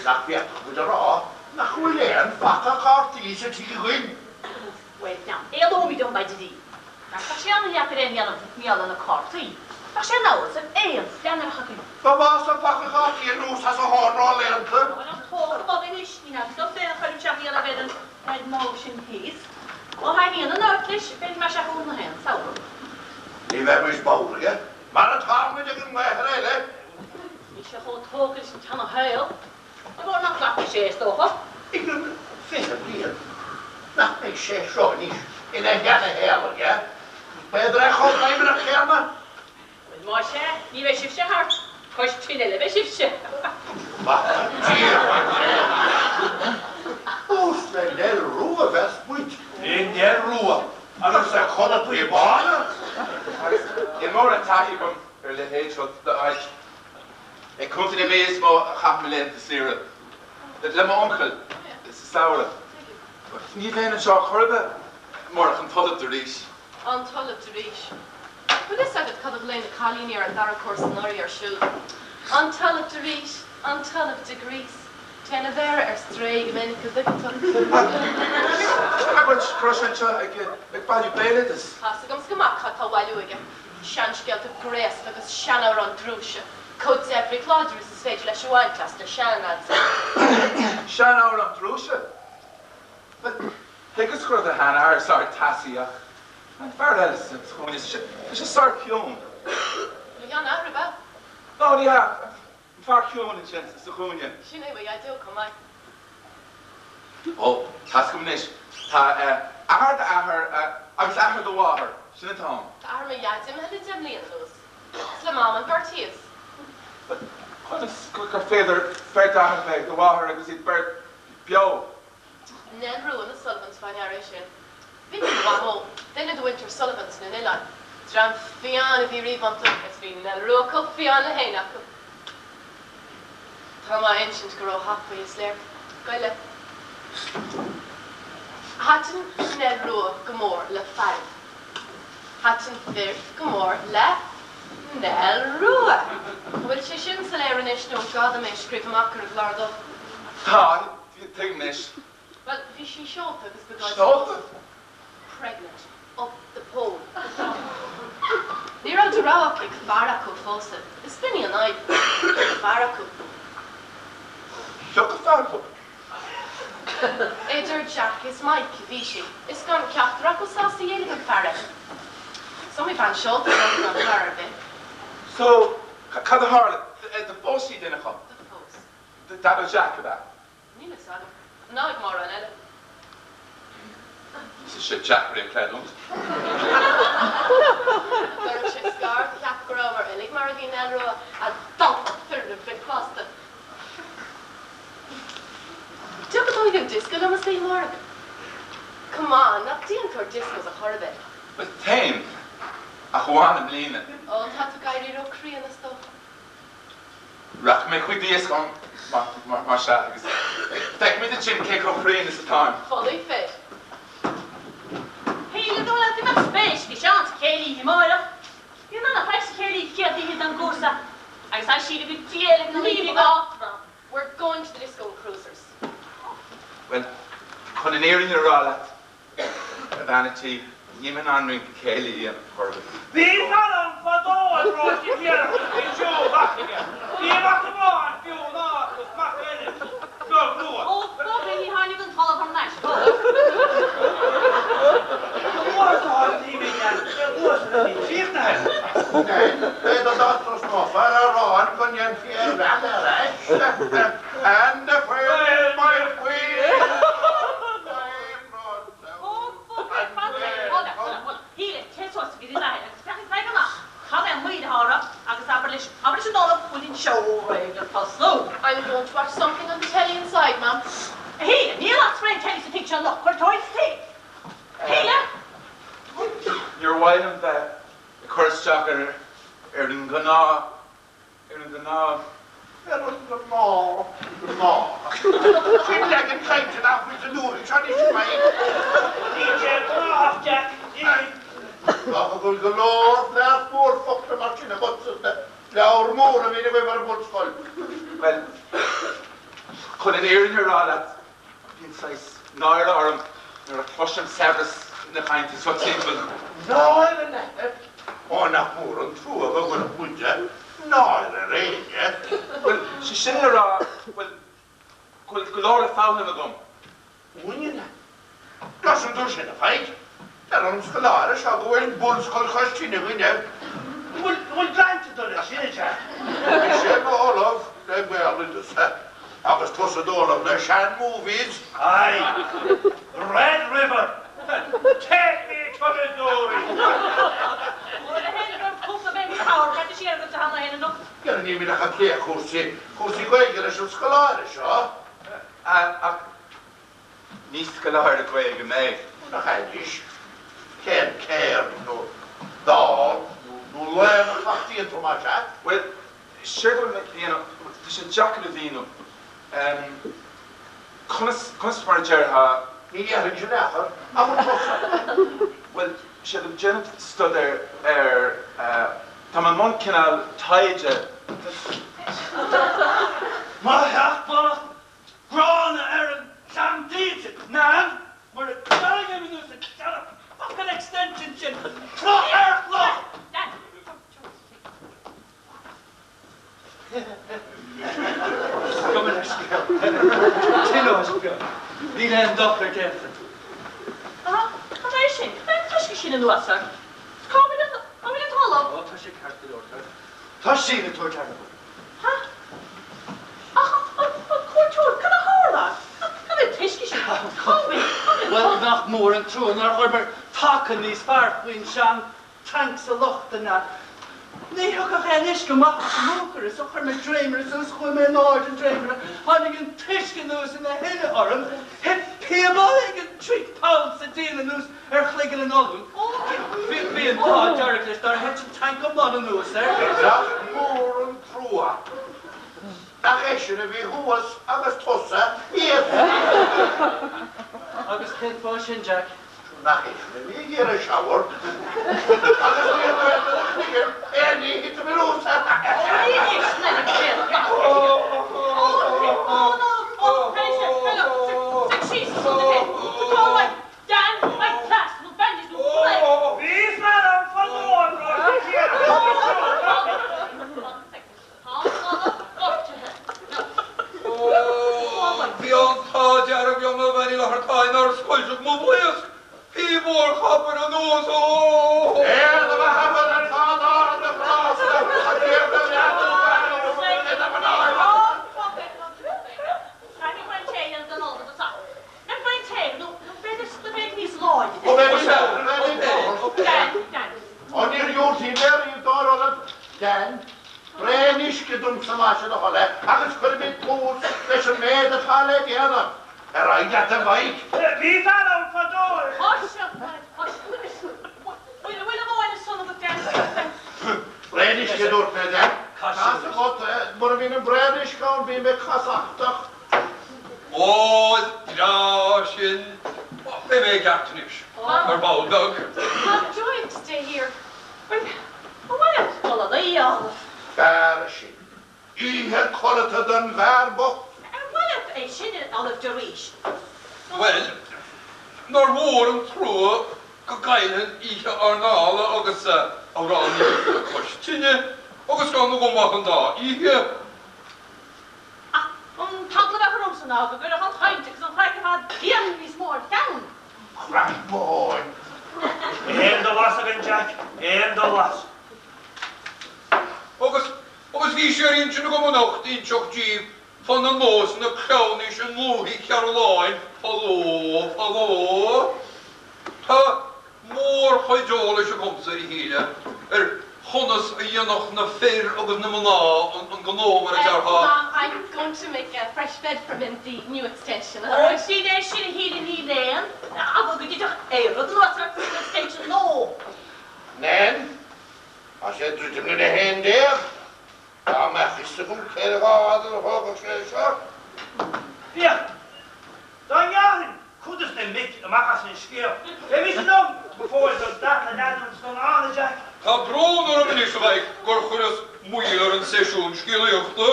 Speaker 10: Nach bhféadfadh muid a rá nach bhfuil aon phaca cártaí sa tigh againn?
Speaker 4: Bhuel, now, éalóimid ón bpaidirín. Mar tá sé an-dheacair é a dhéanamh mar gheall ar na cártaí. Bheadh sé in amhras ar aon phlean a bheadh againn.
Speaker 10: Ba mhaith an paca cártaí anuas as a thorn róléannta.
Speaker 4: Bhuel, ach tóg go bog anois, ní hea stop é a chur isteach a dhéanamh ar an ar an modh sin thíos. Má thaitníonn an áit leis, b'fhéidir go mbeidh sé chugainn gach aon samhradh.
Speaker 10: Ní bheimid bodhar aige, mar atá muid ag an ngaothar eile.
Speaker 4: Níl sé chomh tógtha leis an tseana-shaol. Ní mór nach nglacfaidh sé, is dócha.
Speaker 10: I gcionn 20 bliain, nach mbeidh sé seo anois ina sheana-shaol aige, b'fhéidir é chomh gaibhneach céanna.
Speaker 4: Bhuel, más ea, ní bheidh sibhse thart. Cois tine eile a bheidh sibhse.
Speaker 10: Maith an tír é. Ós le Nell Rua a bheas muid.
Speaker 3: Le Nell Rua
Speaker 10: agus a codlataí bána.
Speaker 7: Agus níl mórán taithí agam ar a leithéid seo d'áit. I gContae na Mí is mó a chaithim mo laethanta saoire. Le m'uncail sa samhradh. Ní bheinn anseo chor ar bith murach an tOllamh de Rís.
Speaker 8: An tOllamh de Rís. Bhfuil fhios agat cad a ghlaoigh na cailíní ar an dara cúrsa anuraidh air siúd? An tOllamh de Rís, an tOllamh de Grease. Téann a mhéara ar strae go minic, an dtuigeann tú.
Speaker 7: Go raibh sé anseo ag bailiú béaloideas.
Speaker 8: Tá's agamsa go maith cad tá á bhailiú aige. Seanscéalta graosta agus seanamhráin drúise, chomh débhríoch láidir is is féidir leis a bhaint as na seanleaids.
Speaker 7: Seanamhráin drúise? Bhuel, thuigeas go raibh do sheanathair sár teasaí ach an fear eile sa chúinne, tá sé sár ciúin.
Speaker 8: Mo sheanathair, ab ea?
Speaker 7: Ná, ní hea. An fear ciúin ansin sa chúinne.
Speaker 8: Sin é mo dhaideo chomh maith.
Speaker 7: Ó, tá's agam anois. Tá athair d'athar agus athair do mháthar. Sin atá ann.
Speaker 8: Tá athair mo dhaid imithe le 10 mbliana anuas. Is le Mam an bheirt thíos.
Speaker 7: Conas gur féidir beirt athar a bheith ag do mháthair agus iad beirt beo?
Speaker 8: Nell Rua na Sullivans fá ndeara é sin. B'in í mo mhamó, duine de mhuintir Sullivan sna nOileáin. Dream fiáin a bhí riamh iontu is bhí Nell Rua chomh fiáin le héinne acu. Tá mé á insint go róthapaidh, is léir. Goile. Thaitin Nell Rua go mór le fearaibh. Thaitin fir go mór le Nell Rua. An bhfuil sé sin soiléir anois nó an gá dom é a scríobh amach ar an gclár dubh?
Speaker 7: Tá, tuigim anois.
Speaker 8: Bhuel, bhí sí seolta agus ba ghá di
Speaker 7: Seolta?
Speaker 8: Pregnant. Up the pole. Ní raibh de rogha aici ach fear acu a phósadh. Is b'in í an fhadhb. Fear acu.
Speaker 7: Thiocfadh fear acu.
Speaker 8: Idir Jack is Mike a bhí sí, is gan ceachtar acu sásta géilleadh don fear eile. Is iomaí bean seolta a d'fhan gan fear ar bith.
Speaker 7: So, cad a tharla? Do phós sí duine acu?
Speaker 8: Do phós.
Speaker 7: Daideo Jack, ab ea?
Speaker 8: Níl fhios agam. Ná ag mórán eile.
Speaker 7: Tá sé deacair é a chreidiúint.
Speaker 8: Dá raibh sé scar do cheapfá go rabhamar uilig mar a bhí Nell Rua, a dalta fir na bricfeasta. Tiocfaidh tú chuig an dioscó liom istoíche amárach? Come on, nach déantóir discos a chor ar bith?
Speaker 7: Bhuel, téim, ach amháin i mbliana.
Speaker 8: Ó, tá tú ag éirí ró-críonna, is dócha.
Speaker 7: Rachaidh mé chuig dioscó mar sea agus feicfimid ansin cé chomh críonna is atáim.
Speaker 8: Fully fit.
Speaker 4: Shíle dó leat go mbeadh spéis ag Seán sa chéilí oíche amárach. Bíonn an-chraic sa chéilí chéad oíche den gcúrsa agus tá Síle go diail ag na
Speaker 8: Leave off them. We're going to the disco in cruisers.
Speaker 7: Bhuel, chun an fhírinne a rá leat, A bhean a' tí, níl mé in ann rince céilí a dhéanamh chor ar bith.
Speaker 5: Bhí fear ann fadó a raibh sí iarracht bhí siúl mhac aige. Bhí mac amháin fiú ná agus mac eile beag rua.
Speaker 4: Ó, fógraí, ní tháinig an t-ollamh thar n-ais fós.
Speaker 5: Go luath sa áit a bhí mé ag luas a bhí críochnaithe.
Speaker 10: B'fhéidir dá dtosnófá ar amhrán go ndéanfaí ar bhean ar ais. And the queen, my queen.
Speaker 4: Shíle, téigh suas go dtí an athair agus féach faigh amach cad é an mhoill atá orthu agus abair leis, abair leis an ollamh go bhfuil an seó réidh le tosú.
Speaker 8: I'm going to watch something on the telly inside, Mam.
Speaker 4: A Shíle, níl lasfar aon telly sa tigh seo anocht, cuir tóin sa tigh. Shíle!
Speaker 7: Níor mhaith liom bheith ag cur isteach ar ar an ghnáth Ar an ngnáth.
Speaker 10: Ar an ngnáth. Gnách. Sin leagan cainte nach bhfuil sa dúthaigh seo anois, a Mhaidhc.
Speaker 5: Níl sé gnáthach, Jack. Níl.
Speaker 10: Ach go bhfuil go leor lear mór focla mar sin agatsa sna leabhair mhóra a bhíonn agaibh ar an mbunscoil.
Speaker 7: Bhuel, chun an fhírinne a rá leat, bíonn saghas náire orm nuair a chloisim saibhreas na cainte seo timpeall.
Speaker 10: Náire leat? Ó, nach mór an trua go gcuirfeadh muide náire ar éinne.
Speaker 7: Bhuel, sé sin le rá, bhuel, go bhfuil go leor le foghlaim agam.
Speaker 10: Uainne. Cloisim tú sin, a Pheig. Deir an scoláire seo go bhfuil bunscoil chois tine againne.
Speaker 5: An bhfuil baint agat leis sin, a Jack?
Speaker 10: Mise i m'ollamh le béaloideas agus tusa i d'ollamh le sean-movies.
Speaker 5: Aye. Red River! Take me to Missouri!
Speaker 4: Bhuel, a Shéil, go raibh cúpla béim cabhair caite siar agat sa halla féin anocht.
Speaker 10: Dhera níl mé ach ag plé cúrsaí, cúrsaí Gaeilge leis an scoláire seo.
Speaker 7: Ach Ní scoláire Gaeilge mé.
Speaker 10: Nach ea anois? Cén ceird nó dán nó laon a chleachtaíonn tú más ea?
Speaker 7: Bhuel, séard a bhfuil mé ag déanamh, tá sé deacair a mhíniú. Conas, conas mar a déarfá?
Speaker 10: Ní dhéarfainnse in aon chor, abair tusa.
Speaker 7: Bhuel, séard ag déanamh staidéir ar, tá mé i mbun cineál taighde.
Speaker 6: Mo theach bocht Gránna ar an sean-díte, Nan, mura dtarraingím anuas an seana fucking extension sin cloch ar chloch! Gabh mo leithscéal. Tionóisc bheag. Níl aon dochar déanta.
Speaker 4: Aha, cad é sin? Cad é an t-uisce sin anuas ort? Cá bhfuil an, cá bhfuil an t-ollamh?
Speaker 6: Ó, tá sé ceart go leor. Tá Síle ag tabhairt aire dom.
Speaker 4: Ha? Ach an cuairteoir, cad a tharla? Cad é an t-uisce sin? Cá bhfuil, cá bhfuil an
Speaker 6: Bhuel, nach mór an trua nár chuireamar taca níos fearr faoin sean tanc sa loft, a Nan. Ní thiocfadh aon uisce amach as an mbuacaire so chuir mé dréimire suas, chuaigh mé in airde an dréimire, tháinig an t-uisce anuas ina thuile orm, thit píobán éigin trí pound sa díon anuas ar chloigeann an Ollaimh. Bhí an t-ádh dearg leis nár thit an tanc iomlán anuas air.
Speaker 10: Nach mór an trua nach eisean a bhí thuas agus tusa thíos.
Speaker 6: Agus cén fáth sin, Jack?
Speaker 10: Nach eisean a bhí ag iarraidh shower agus ní raibh ar a chloigeann aon ní a thitim anuas air.
Speaker 4: Dan, my class, nó bandage nó play.
Speaker 5: Bhí fear ann fadó a raibh sé
Speaker 3: Bhí an t-ádh dearg liom a bhean Uí Fhlathartáin nár scoilteadh mo bhlaosc, píob mhór chopair anuas, ó!
Speaker 10: Éad a bheith agat ar fad ard a ghrásta, a Thiarna leathan fear ina mná. Ó níor dhiúltaigh mé riamh dár ollamh Dan, braon uisce domsa más é do thoil é agus cuirfimid tús leis an méid atá le déanamh. Ar aghaidh leat a Mhaidhc!
Speaker 5: Bhí fear ann. fadó i.
Speaker 4: Bhfuil bhfuil amháin is sona go deimhin.
Speaker 10: Braon uisce a dúirt mé leat. Tá's agat, mura mbíonn an braon uisce ann bím ag casachtach.
Speaker 3: Ó, is breá sin. Beidh mé i gceart anois, ar ball beag.
Speaker 8: Mom, do I have to stay here?
Speaker 4: Bhuel, an bhfuil leat dul a luí, a Olive?
Speaker 10: B'fhearr sin. Oíche codlata don bhfear bocht.
Speaker 4: Ar mhaith leat é sin a Olive arís?
Speaker 3: Bhuel, nár mhór an trua go gcaillfinn oíche airneála agus amhránaíochta cois tine agus gan agam ach an dá oíche.
Speaker 4: Ach an t-eagla a bheadh ormsa ná go gcuirfeadh an chaint agus an chraic ar fad pian níos mó ar Sheán.
Speaker 10: Craic mo thóin.
Speaker 5: Aon dul as againn, Jack, aon dul as.
Speaker 3: Agus, agus bhí sé ar intinn agam anocht inseacht díbh fá na nósanna cleamhnais i ndúthaigh Chearúlláin fadó, fadó. Tá mórchuid eolais agamsa, a Shíle, ar chonas a dhéanadh na fir agus na mná an gnó, mar a déarfá.
Speaker 8: Mom, I'm going to make a fresh bed for him in the new extension.
Speaker 4: Ó, sin é sin, a Shíle, níl aon eagla go dtitfeadh aon rud anuas ort san extension nó.
Speaker 10: Nan, Tá sé ag druidim lena 11. Dá mbeadh fhios agam cé chomh fada a thógfadh sé seo.
Speaker 5: Féach, dá ngearrfainn cuid dos na mic amach as an scéal, bheimis in am go fóill don dara leath agus don Anna Jack.
Speaker 3: Tá brón orm anois, a Mhaidhc, gur chuireas moill ar an seisiún scéalaíochta.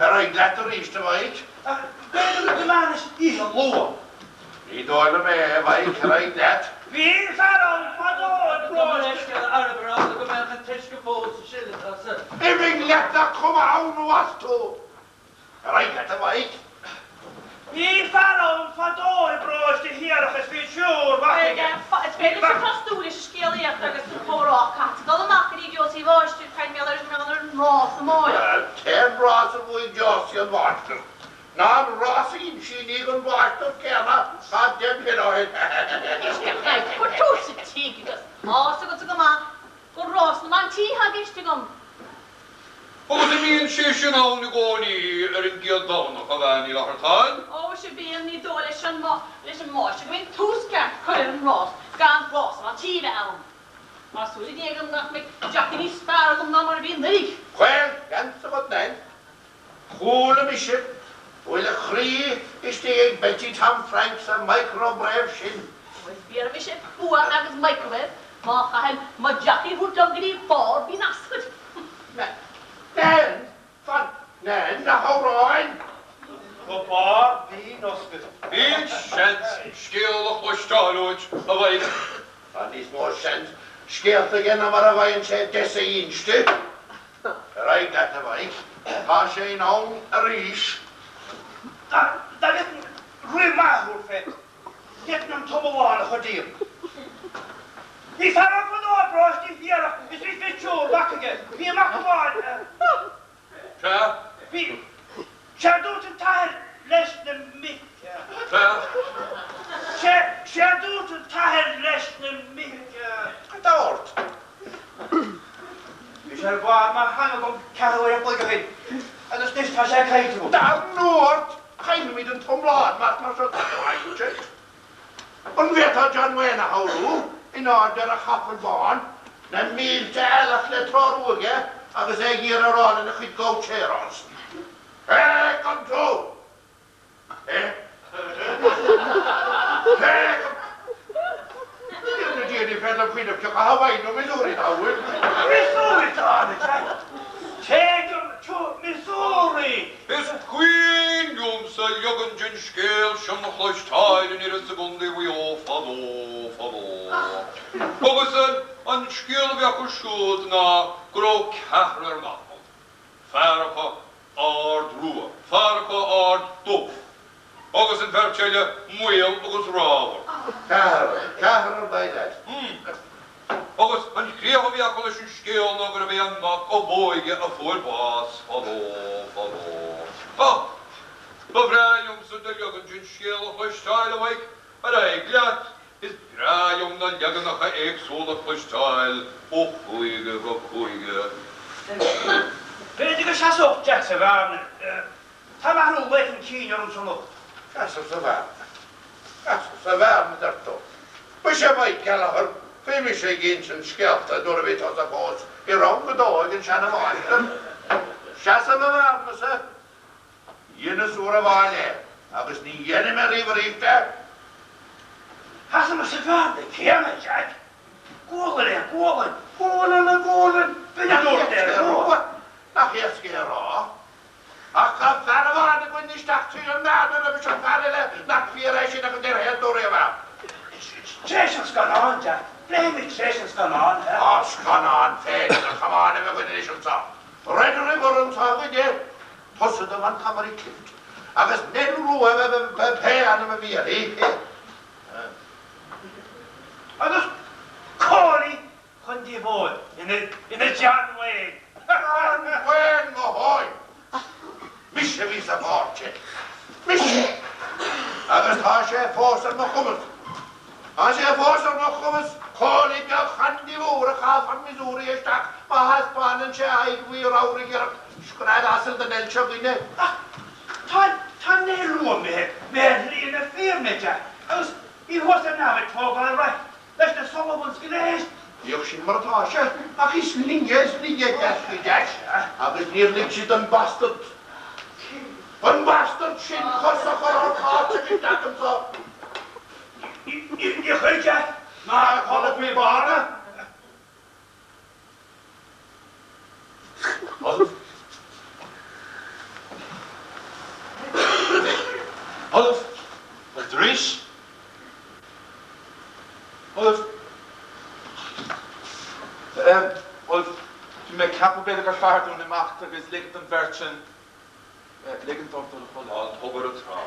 Speaker 10: Ar aghaidh leat arís, a Mhaidhc.
Speaker 5: Ach b'fhéidir go meánaois oíche luath.
Speaker 10: Ní dóigh liom é, a Mhaidhc, ar aghaidh leat.
Speaker 5: Bhí fear ann fadó i
Speaker 6: Gabh mo leithscéal, arb ar eagla go mbeadh an t-uisce fós sa sileadh tusa.
Speaker 10: Imigh leat nach cuma ann nó as tú. Ar aghaidh leat, a Mhaidhc.
Speaker 5: Bhí fear ann fadó i bparóiste Thiarach is bhí triúr mac aige.
Speaker 4: Is féidir leis an tosnú leis an scéalaíocht agus an comhrá caithfidh dul amach go dtí Josie Mháistir caint mé ar an rás amárach.
Speaker 10: Cén rás a bhuaigh Josie an Mháistir? Ná an rás a insíní don mháistir céanna tá 10 mbliana ó shin.
Speaker 4: Cuir tús sa tigh agus tá's agatsa go maith gur rás na mban tí atá i gceist agam.
Speaker 3: Agus an mbíonn sé sin ann i gcónaí ar an gcéad Domhnach, a Bhean Uí Fhlathartáin?
Speaker 4: Ó, sea bíonn, ní dóigh leis an leis an máistir go mbíonn tús ceart curtha ar an rás gan rás na mban tí a bheith ann. Tá súil ag Dia agam nach mbeidh jockey níos fearr agam ná mar a bhí anuraidh.
Speaker 10: Bhuel, seans agat, Nain. Chuala mise go bhfuil a chroí istigh ag Betty Tom Frank sa microwave sin.
Speaker 4: Bhuel, bhéarfaidh mise bua agus microwave má chaithim mo jockey a thabhairt liom go dtí barr Bhinn Ascaid.
Speaker 10: Nan, fan, Nan, na hamhráin!
Speaker 5: Go barr Bhinn Oscair.
Speaker 3: Bíonn seans scéal a chloisteáil uait, a Mhaidhc.
Speaker 10: Tá níos mó seans scéalta aige ná mar a bhfaigheann sé deis a inste. Ar aghaidh leat, a Mhaidhc. Tá sé in am arís.
Speaker 5: Dá bhféadfainn rith maith a thabhairt fé, d'fhéadfainn an t-iomlán a chur díom. Bhí fear ann fadó i bparóiste Thiarach is bhí triúr mac aige. Bhí mac amháin.
Speaker 3: Sea.
Speaker 5: Bhí. Sé a dúirt an t-athair leis na mic.
Speaker 3: Sea.
Speaker 5: Sé, sé a dúirt an t-athair leis na mic.
Speaker 10: Cad a dúirt?
Speaker 5: Bhí sé ar bharr mo theanga agam ceathrú uair an chloig ó shin agus anois tá sé caillte agam.
Speaker 10: Damnú ort! Caillfimid an t-iomlán má tá seo caillte. An bhféadfá John Wayne a shamhlú in airde ar a chapall bán, na mílte eallach le treorú aige agus é ag iarraidh a rá lena chuid gaucheros, Hey, come to!
Speaker 3: Is cuimhin liomsa leagan den scéal sin a chloisteáil in iris i gContae Mhaigh Eo fadó, fadó. Agus an scéal a bhí acu siúd ná go raibh ceathrar mac ann. Fear acu ard rua, fear acu ard dubh, agus an bheirt eile maol agus ramhar.
Speaker 10: Ceathrar, ceathrar ba leat.
Speaker 3: Agus an chríoch a bhí acu leis an scéal ná gurbh é an mac ab óige a fuair bás fadó, fadó. Ach ba bhreá liomsa do leagan den scéal a chloisteáil, a Mhaidhc, ar aghaidh leat. Is breá liom na leaganacha éagsúla a chloisteáil ó chúige go cúige.
Speaker 5: B'fhéidir go seasódh Jack sa bhearna. Tá athrú lae chun cinn ormsa anocht.
Speaker 10: Seasamh sa bhearna. Seasamh sa bhearna, a deir tú. Muise a Mhaidhc Gallagher, bhí mise ag insint scéalta nuair a bhí tusa fós i rang a dó ag an seana-mháistir. Seasamh i mbearna-sa, dheineas uair amháin é agus ní dhéanfaidh mé riamh arís é.
Speaker 5: Sheasaigh mé sa bhearna céanna, Jack. Gualainn le gualainn, gualainn le gualainn, b'in a dúirt Nell Rua.
Speaker 10: Nach éasca é a rá. Ach tá fear amháin againn isteach tríd an mbearna roimis an bhfear eile nach fíor é sin ach a deir féin dó riamh ann.
Speaker 5: Tréis an scannáin, Jack. Pléimid tréis an scannáin, eh?
Speaker 10: Tá scannán féin idir chamánaibh againn anois anso. Red River anso againne, tusa do Montgomery Clift, agus Nell Rua pé ainm a bhí uirthi.
Speaker 5: Agus Cóilí Chondae Mhóir ina John Wayne.
Speaker 10: John Wayne mo thóin! Mise a bhí sa pháirt sin. Mise! Agus tá sé fós ar mo chumas. Tá sé fós ar mo chumas Cóilí beag Chondae Mhór a chaitheamh chun Missouri isteach má thaispeánann sé a aghaidh faoi ramhar ag iarraidh scread asail den Nell seo againne.
Speaker 5: Ach tá tá Nell Rua imithe ar shlí na fírinne, Jack, agus í thuas ar neamh ag tógáil raith. Leis na Sullivans go léir.
Speaker 10: Bíodh sin mar atá sé, ach is linne, is linne a d'eascaigh deis, agus níor lig siad don bastard, an bastard sin cos a chur ón áit agus isteach anso.
Speaker 5: Níor chuir Jack ná a chodladh faoi bharra.
Speaker 7: Ollamh, bhfuil tú arís? Ollamh, Ollamh, bhí mé ag ceapadh b'fhéidir gur fearr dúinn imeacht agus ligint don bheirt sin, ligint dóibh dul a chodladh.
Speaker 3: Tá an tobar ag trá.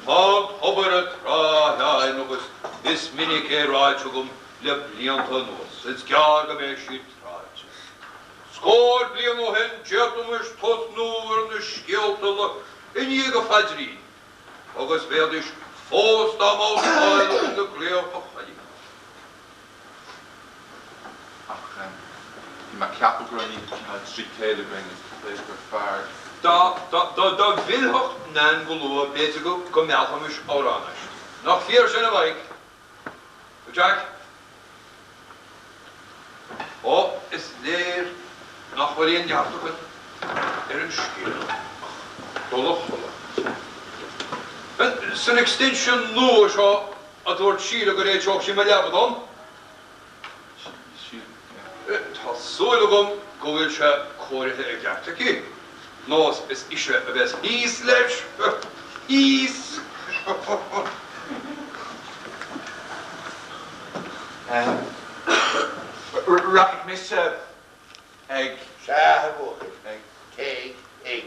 Speaker 3: Tá an tobar ag trá, a Sheáin, agus is minic é ráite agam le blianta anuas, is gearr go mbeidh sí tráite. Scór bliain ó shin d'fhéadfaimis tosnú ar na scéalta i ndiaidh an phaidrín agus bheidís fós dá mbabhtáil agus ag glaoch a choilín.
Speaker 7: Ach bhí mé ag ceapadh go raibh an oíche cineál trí chéile againn agus b'fhéidir gur fearr.
Speaker 3: Dá, dá, dá, dá bhfillfeadh Nan go luath b'fhéidir go, go meallfaimis amhrán aisti. Nach fíor sin, a Mhaidhc? A Jack? Ó, is léir nach bhfuil aon neart againn ar an scéal ach dul a chodladh. San extension nua seo a dúirt Síle go réiteodh sí mo leaba dom. Tá súil agam go bhfuil sé cóirithe i gceart aici, nó is ise a bheas thíos leis. Thíos!
Speaker 7: Rachaidh mise ag.
Speaker 10: Sea, a bhuachaill, téigh ag.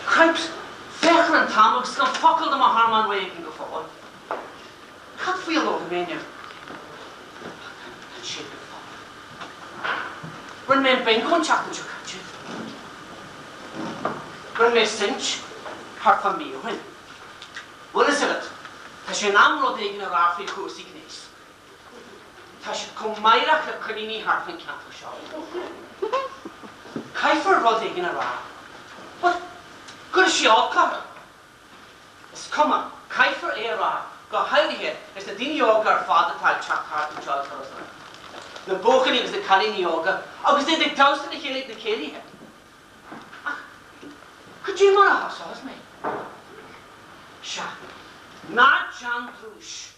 Speaker 2: Cripes, féach ar an t-am agus gan focal de mo thormán réidh againn go fóill. Cad faoi a lorg mé inniu? Tá an séipéal fágtha. Rinne mé an bingo an tseachtain seo caite. Rinne mé cinch thart fá mí ó shin. Bhfuil fhios agat, tá sé in am rud éigin a rá faoi chúrsaí gnéis. Tá siad chomh meidhreach le coiníní thart fán cheantar seo. Caithfear rud éigin a rá. Bhuel, cuirfidh sé olc orthu. Is cuma, caithfear é a rá, go háirithe leis na daoine óga ar fad atá ag teacht thart anseo ag turasóireacht. Na buachaillí agus na cailíní óga agus iad ag damhsa le chéile ag na céilithe. Ach cad é mar a thosós mé? Sea, ná déan drúis.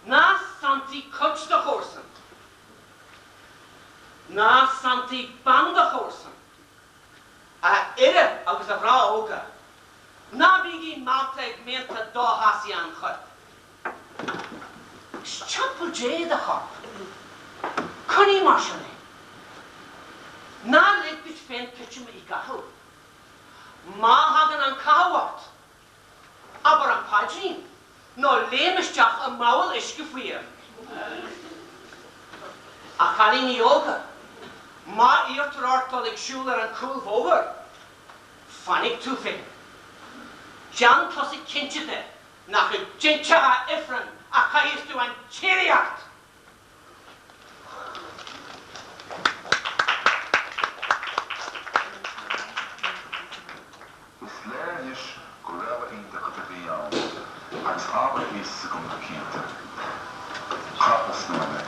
Speaker 2: Ná santaigh cuid do chomharsan. Ná santaigh bean do chomharsan. A fhir agus a mhná óga, ná bígí meallta ag mianta doshásaithe an choirp. Is teampall Dé do chorp. Coinnigh mar sin é. Ná lig duit féin titim i gcathú. Má thagann an cathú ort, Abair an paidrín, nó léim isteach i mbabhal uisce fuar. A chailíní óga, má iarrtar ort dul ag siúl ar an chúlbhóthar, fainic tú féin. Déan tusa cinnte de nach i dtintreacha ifrinn a chaithfeas tú an tsíoraíocht!
Speaker 11: Is léir anois gur rogha iontach a bhí ann agus am a fhios agam go cinnte. Capall snámha mé.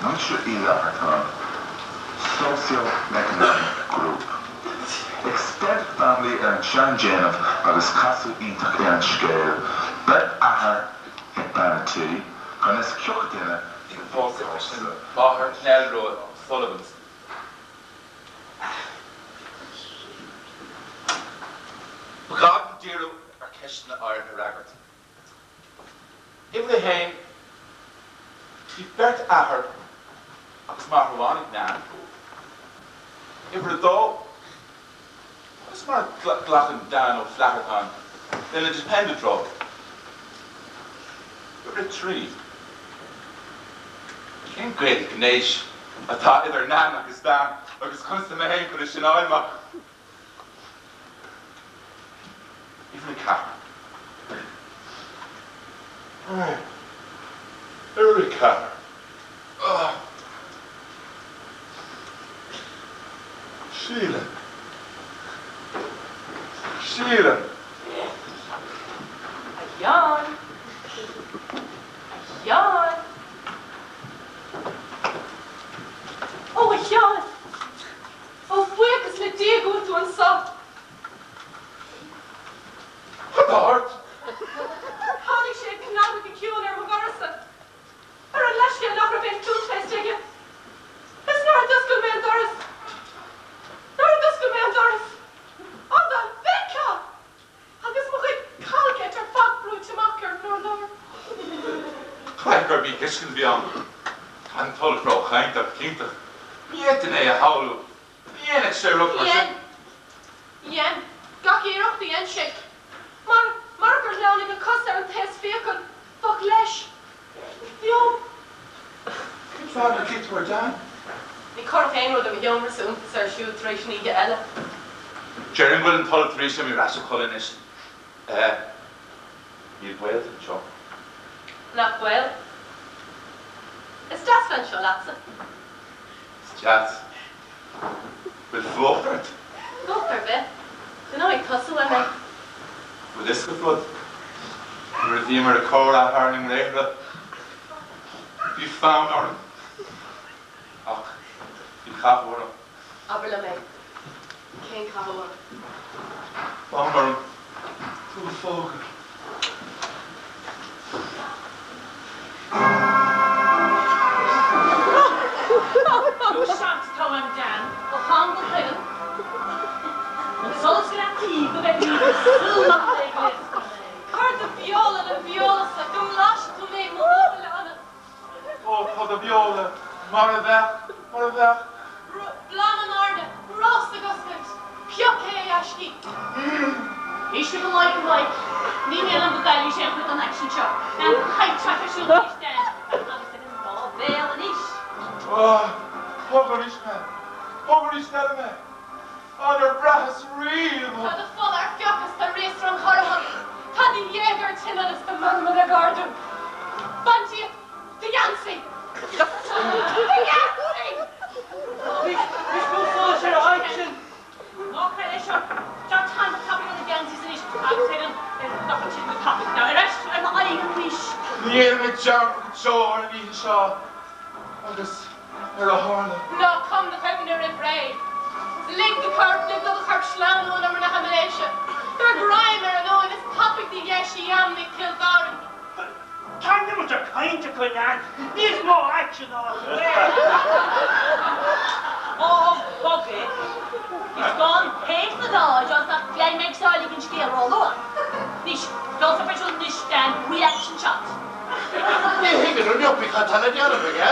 Speaker 11: Muintir Uí Fhlathartáin, Socio-economic group. Extended family ar an seandéanamh agus casadh iontach ar an scéal, beirt athair ag bean a tí, gan fhios cioca duine
Speaker 7: ag pósadh sin máthair Nell Rua Sullivans. Ba ghá dom díriú ar cheisteanna áirithe a fhreagairt. Uimhir a haon, bhí beirt athair agus máthair amháin ag Nan. Uimhir a dó, conas mar a ghlacann Dan Ó Flathartáin lena dependent role? Uimhir a 3, Cén gaol gnéis atá idir Nan agus Dan agus conas tá mé féin chun é sin a fháil amach? Uimhir a 4. Uimhir a 4. Síle. Síle.
Speaker 4: A Sheáin. A Sheáin. Ó, a Sheáin. Ó, buíochas le Dia go bhfuil tú anso.
Speaker 7: Cad tá ort?
Speaker 4: Tháinig sé ag cnagadh go ciúin ar mo dhoras-sa. Ar an leithscéal nach raibh aon toothpaste aige. Is nuair a d'oscail mé an doras, nuair a d'oscail mé an doras, á dá bhfeicfeá! Agus mo chuid Colgate ar fad brúite amach ar an urlár.
Speaker 7: Caithfidh gur míthuiscint a bhí ann. Tá an tOllamh róchainteach, cinnte. Ní fhéadfainn é a shamhlú. Ní dhéanfadh sé rud mar sin.
Speaker 4: Dhein. Dhein. Gach iarracht a dhein sé. Mar, marach gur shleamhnaigh a cos ar an taos fiacail, bheadh leis. Beo.
Speaker 7: Cén fáth nár ghlaoigh tú ar Dan?
Speaker 8: Ní chuirfeadh aon rud i mo sheomra-sa iontas air siúd tar éis an oíche eile.
Speaker 7: Déarfainn go bhfuil an tOllamh tar éis imeacht ar ais a chodladh anois. Eh, níl baol anseo.
Speaker 8: Nach baol? Is deas bheith anseo leatsa.
Speaker 7: Is deas. Bhfuil fuacht ort?
Speaker 8: Fuacht ar bith. Coinneoidh tusa uaim é.
Speaker 7: Bhfuil fhios agat rud? Nuair a bhíomar ag comhrá thar na ngréithre, bhí fonn orm. Ach bhí cathú orm.
Speaker 8: Abair liom é. Cén cathú ort?
Speaker 7: Fonn orm tú a phógadh.
Speaker 4: Nó seans tá uaim Dan ó thám go tuigeann an solas go leath tí go bhfeicfidh súil maith le gléastar mé.
Speaker 8: Cuir do bheola le beola-sa go mblaiseadh tú mé mo bhuaile ionat.
Speaker 7: Ó tá do bheola mar a bheadh, mar a bheadh.
Speaker 8: Bláth na n-airne, rós ag oscailt, pioc é a ghaiscígh.
Speaker 4: Éist go maith go maith, ní mian liom go gcaillfidh sé an chuid den aicsean seo. Beidh an caidhp ar siúl anois Dan, agus ag an dá bhéal anois.
Speaker 7: Ó, Bog arís mé! Bog arís eile mé! Á nár bhraitheas riamh!
Speaker 8: Tá do pholl ar fiuchadh is do riasc corraitheach. Tá do ghéaga ar tinneall is do mhurmur ag ardú. Bain díot do gheansaí! Do gheansaí!
Speaker 6: Níos mó solais ar a aghaidh sin!
Speaker 4: Ná cuir é seo! Seo teanga tapaidh ar na geansaí anois agus ar an ar an sin go tapaidh. Now ar ais ar m'aghaidh arís!
Speaker 7: Ní dhéanfaidh mé dearmad go deo ar an oíche seo agus ar a tharla.
Speaker 8: Ná cum do chuimhne roimh ré. Lig do chorp, lig do do chorp sleamhnú in umar na haimiléise. Tabhair greim ar an fhuaim is tapaigh do dheis a dheamnaigh Chill Dara.
Speaker 5: Tá an iomarca cainte acu, Nan. Níos mó aicsean ná
Speaker 4: Ó, bog é. Is gan théacs na dáid agus nach bhfeidhm ag sáiligh an scéal róluath. Anois, dul sa bhfeiseal anois Dan, reaction shot.
Speaker 10: Ní thuigeann an iopaí cad tá le déanamh aige.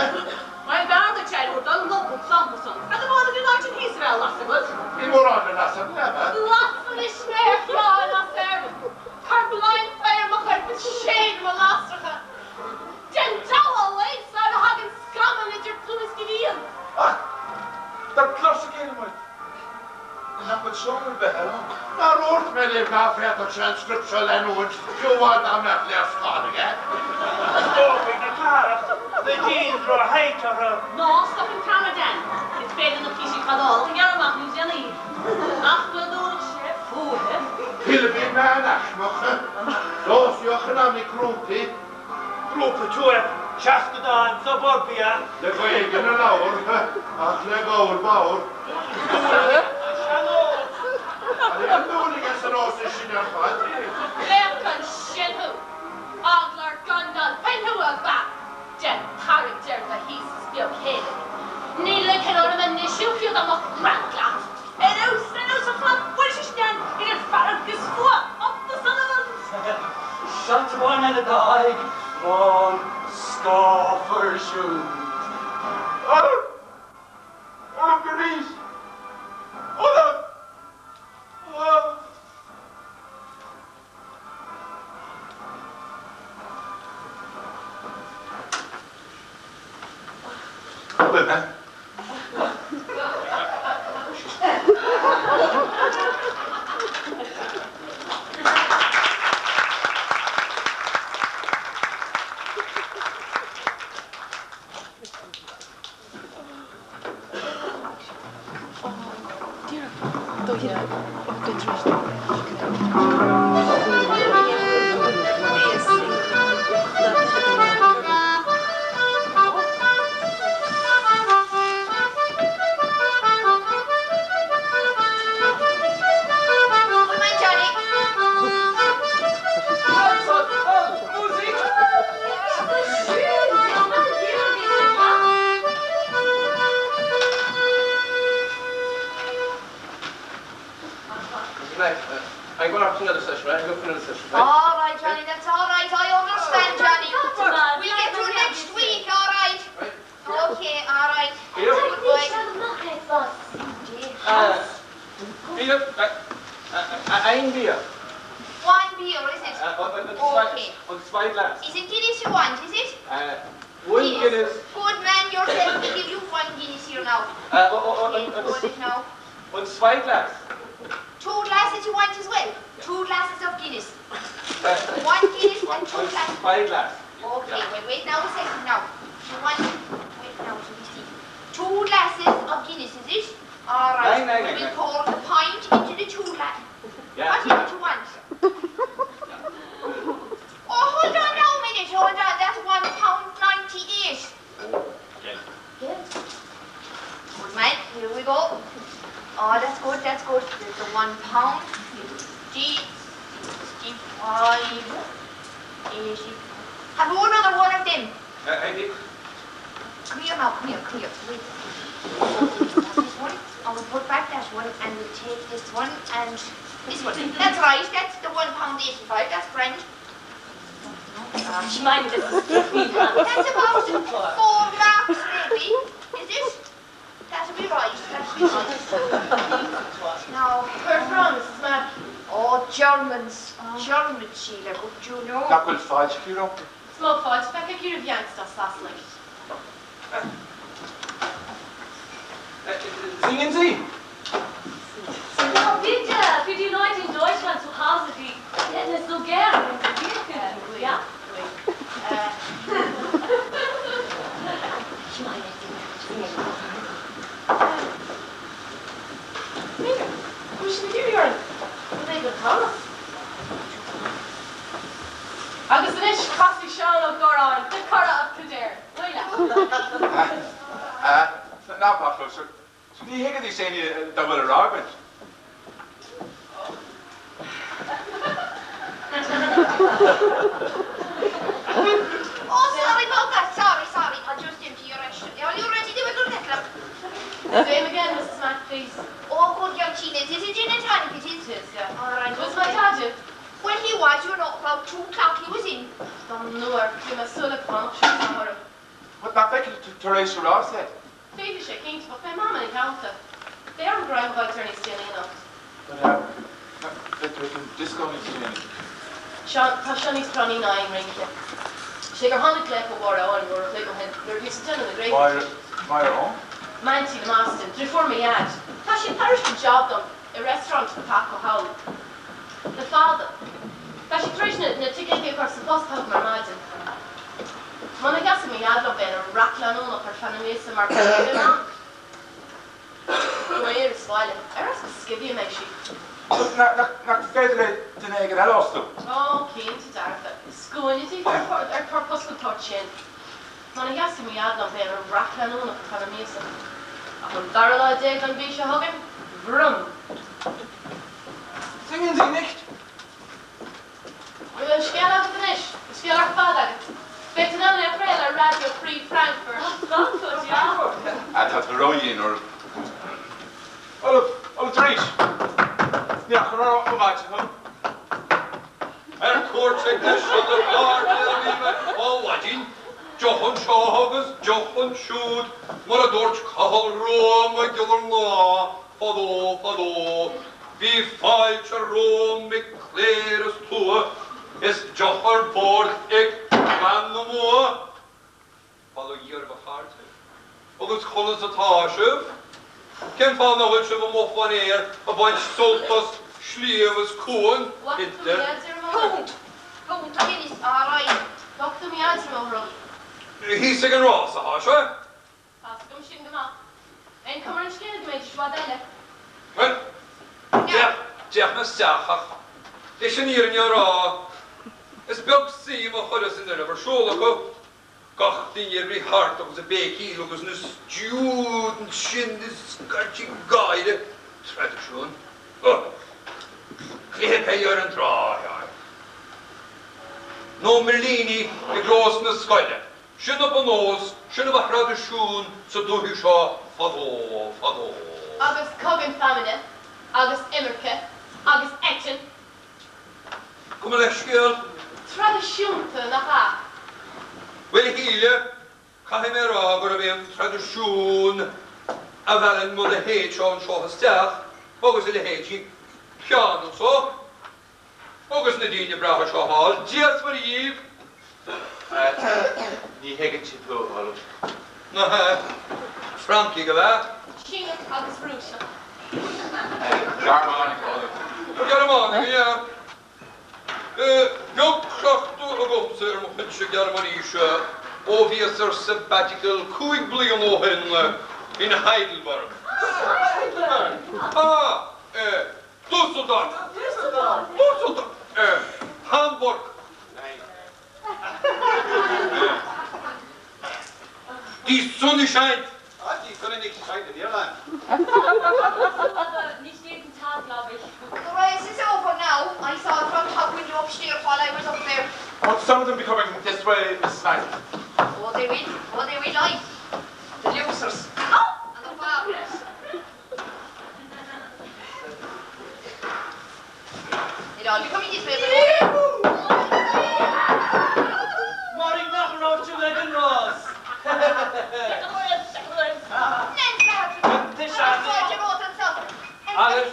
Speaker 4: Bhuel, b'fhearr duit air thabhairt don locum sampla san. Cad a bhfuil ag an áit sin thíos a bheith á lasadh agat?
Speaker 10: Níl mórán le lasadh leamha.
Speaker 8: Las anois mé a Sheáin as Éirinn. Cuir blindfire ar mo chorp is séid mo lasracha. Déan deabhadh a leigheas nuair a thagann scamall idir pluais ghrian.
Speaker 7: Ach dar clos a chéile muid, nach bhfuil seomra ar bith eile ann.
Speaker 10: Nár dhúirt mé libh ná féadfadh sé an script seo leanúint fiú amháin dá mbeadh léarscáil aige?
Speaker 5: Stócaigh na cathrach, na jeans ró-thaite orthu.
Speaker 4: Ná stop an ceamara Dan, is féidir na píosaí trádála a ghearradh amach níos déanaí. Nach bhfuil a dtabharfadh sé fúithi?
Speaker 10: Pilibín meánaicmeach, Dósaíoch in am grúpaí.
Speaker 5: Grúpa tuaithe, seascadáin, suburbia.
Speaker 10: Le Gaeilge na leabhar, ach le gabhar bodhar.
Speaker 5: Sean-nós.
Speaker 10: Tá aon dúil aige sa nós sin ar fad.
Speaker 8: Féach ansin thú! Eagla ort gan dul faoi thú ab ea? Déan tarraingt deiridh thíos is beag céille. Ní ligfinn orm anois thú fiú dá mbeadh graig leat.
Speaker 4: Ar fheabhas, ar fheabhas ar fad, bhuel sé sin ann, idir fearg is fuath, up the Sullivans!
Speaker 6: Seat amháin eile dá aghaidh bhán scáfar siúd.
Speaker 7: Orm! Orm arís! Orm! Orm!
Speaker 1: I'm going off to another session, right? I'm going for another session, right?
Speaker 12: All right, Johnny, that's all right. I understand, Johnny. We'll get through next week, all right? Okay, all right. Goodbye.
Speaker 3: Peter, ein beer.
Speaker 12: One beer, is it? Okay.
Speaker 3: Und zwei Glas.
Speaker 12: Is it Guinness you want, is it?
Speaker 3: One Guinness.
Speaker 12: Good man yourself. We'll give you one Guinness here now. Okay, hold it now.
Speaker 3: Und zwei Glas.
Speaker 12: Two glasses you want as well? Two glasses of Guinness. One Guinness and two glasses.
Speaker 3: Zwei Glas.
Speaker 12: Okay, wait, wait now a second now. You want, wait now till we see. Two glasses of Guinness, is it? All right.
Speaker 3: Nein, nein, nein,
Speaker 12: We'll
Speaker 3: nein.
Speaker 12: pour the pint into the two glasses.
Speaker 3: Yeah.
Speaker 12: What is it you want? Oh, hold on now a minute. Hold on. That's £1.98. Good man. Here we go. Oh, that's good. That's good. There's the £1. 50, 65, 80. Have you another one of them? Come here now, come here, come here. Wait. This one, I will put back that one and we'll take this one and this one. That's right, that's the £1.85, that's grand.
Speaker 8: Mind this.
Speaker 12: That's about 4 marks maybe, is it? That'll be right, that'll be right. Now,
Speaker 8: Where from, Mrs. Mack?
Speaker 12: oh, Germans, Germans, Sheila, but you know.
Speaker 7: Nach bhfuil fáilte rompu.
Speaker 8: Small fáilte, feicthe cíor bhean sta sasla.
Speaker 7: Singen Sie!
Speaker 4: Ja, bitte, für die Leute in Deutschland zu Hause, die hätten es so gern, wenn sie hier könnten, ja? Ich meine, singen.
Speaker 8: B'fhéidir. Bhfuil siad ag iarraidh orainn rud éigin a chanadh? Agus anois casfaidh Seán Ó Góráin The Curragh of Kildare. Réidh leat.
Speaker 7: Ná bac leo, sir. Ní thuigfidís éinne dá bhfuil á rá againn.
Speaker 12: Oh, sorry about that. Sorry, sorry. I'll just empty your ashtray. Are you ready to wiggle kettle?
Speaker 8: Same again, Mrs Mac, please.
Speaker 12: Oh, good girl, Tina. Is it gin and tonic? It is.
Speaker 8: It is, yeah.
Speaker 12: All right.
Speaker 8: Was my dad in?
Speaker 12: Well, he was, you know, about 2 o'clock he was in.
Speaker 8: Don nuair, bhí mé súil ag fanacht sin orm.
Speaker 7: But nach bhfeiceann tú tar éis a rá said?
Speaker 8: Féidir sé cinnte, bheadh mé mama ina theannta. B'fhéidir go raibh an tar níos déanaí anocht.
Speaker 7: But nach bhfeiceann an disco níos déanaí.
Speaker 8: Seán, tá seo níos práinní ná aon rince. Sé gur tháinig glaoch ó Mháire Eoin uair a chloig ó shin nuair a bhíos ag déanamh na
Speaker 7: Máire,
Speaker 8: gréige.
Speaker 7: Máire Eoin?
Speaker 8: M'aintín i mBoston, deirfiúr mo dhaid. Tá sí ag tairiscint job dom i restaurant atá acu thall. Le fada. Tá sí tar éis na na ticéidí a chur sa phost chugam ar maidin. Muna gcasfaidh mo dhaid liom beidh ina raic leanúnach ar feadh na míosa mar beidh mé in ann. Go mbeidh sa bhaile. Ar ais go sciobtha a mbeidh sí.
Speaker 7: But nach féidir le duine éigin eile fhostú?
Speaker 8: Ó, cinnte dearfa. Scuaine di ar ar post den tsórt sin. Muna gcasfaidh mo dhaid liom beidh ina raic leanúnach ar feadh na míosa. Ach an dara lá déag den mhí seo chugainn, bhrum!
Speaker 7: Singen Sie nicht!
Speaker 8: Bhfuil an scéal agat anois? An scéal ar fad agat? Beidh tú in ann é a chraoladh ar Raidió Free Frankfurt.
Speaker 4: Frankfurt, ja.
Speaker 7: Ah, tá tú ródhian orm. Ollamh, Ollamh tar éis! Ní fhaca mé ó mhaidin thú.
Speaker 3: Ar cuairt ag na seana-chairde a bhí mé ó mhaidin, deoch anseo agus deoch ansiúd, mar a dúirt Cathal Rua Mac Giollarnáth fadó fadó, bhí fáilte romham ag cléir is tuath, is deoch ar bord ag clann na Mumha. Bail ó Dhia oraibh a chairde, agus conas atá sibh? Cén fáth nach bhfuil sibh amuigh fán aer ag baint sult as sliabh is cuan?
Speaker 8: Bhfaca tú mo dhaid ar an mbóthar?
Speaker 12: Punt. Punt a Guinness, all right.
Speaker 8: Bhfaca tú mo dhaid ar an mbóthar?
Speaker 3: Thíos ag an rás atá sé.
Speaker 8: Tá's agam sin go maith. Aon chuma ar an scéal go mbeidís i bhfad eile?
Speaker 3: Bhuel, d'fhéach, d'fhéach mé isteach ach leis an fhírinne a rá, is beag suim a chuireas ina raibh ar siúl acu. Gach duine ag rith thart agus ag béicíl agus na students sin ag scairtigh gáire. Traidisiún. Ugh! Cluiche peile ar an trá, a Sheáin. Nó mirlíní i gclós na scoile. Sin a ba nós, sin a ba thraidisiún sa dúiche seo fadó, fadó.
Speaker 8: Agus cogadh feamainne, agus imirce, agus eitinn.
Speaker 3: Gabh mo leithscéal.
Speaker 8: Traidisiúnta, nach ea?
Speaker 3: Bhuel, a Shíle, caithfidh mé a rá gurb é an traidisiún a mheallann mo leithéid seo anseo isteach, agus a leithéidí Sheáin anso. Agus na daoine breátha seo thall, Dia 's Muire dhíbh!
Speaker 7: Ní thuigeann siad thú, a Ollamh.
Speaker 3: Nach ea? Francaigh, ab ea?
Speaker 8: Síneach agus Rúiseach.
Speaker 7: Gearmánach, a Ollamh.
Speaker 3: Gearmánach, ea. Beag cleachtadh agamsa ar mo chuidse Gearmáinise ó bhíos ar sabbatical 5 bliana ó shin in Heidelberg.
Speaker 4: Heidelberg!
Speaker 3: Ah! Düsseldorf!
Speaker 4: Düsseldorf!
Speaker 3: Düsseldorf! Hamburg! Die Sonne scheint!
Speaker 7: Ah, die Sonne nicht scheint in Irland.
Speaker 4: Nicht jeden Tag, glaube ich.
Speaker 12: The race is over now. I saw it from top window upstairs while I was up there.
Speaker 7: Won't some of them be coming this way, Mrs. Knight?
Speaker 12: Oh, they will. Oh, they will, I. The losers. Oh! And the farmers. They'll all be coming this way.
Speaker 6: Mairg nach raibh tú ag an rás. Agus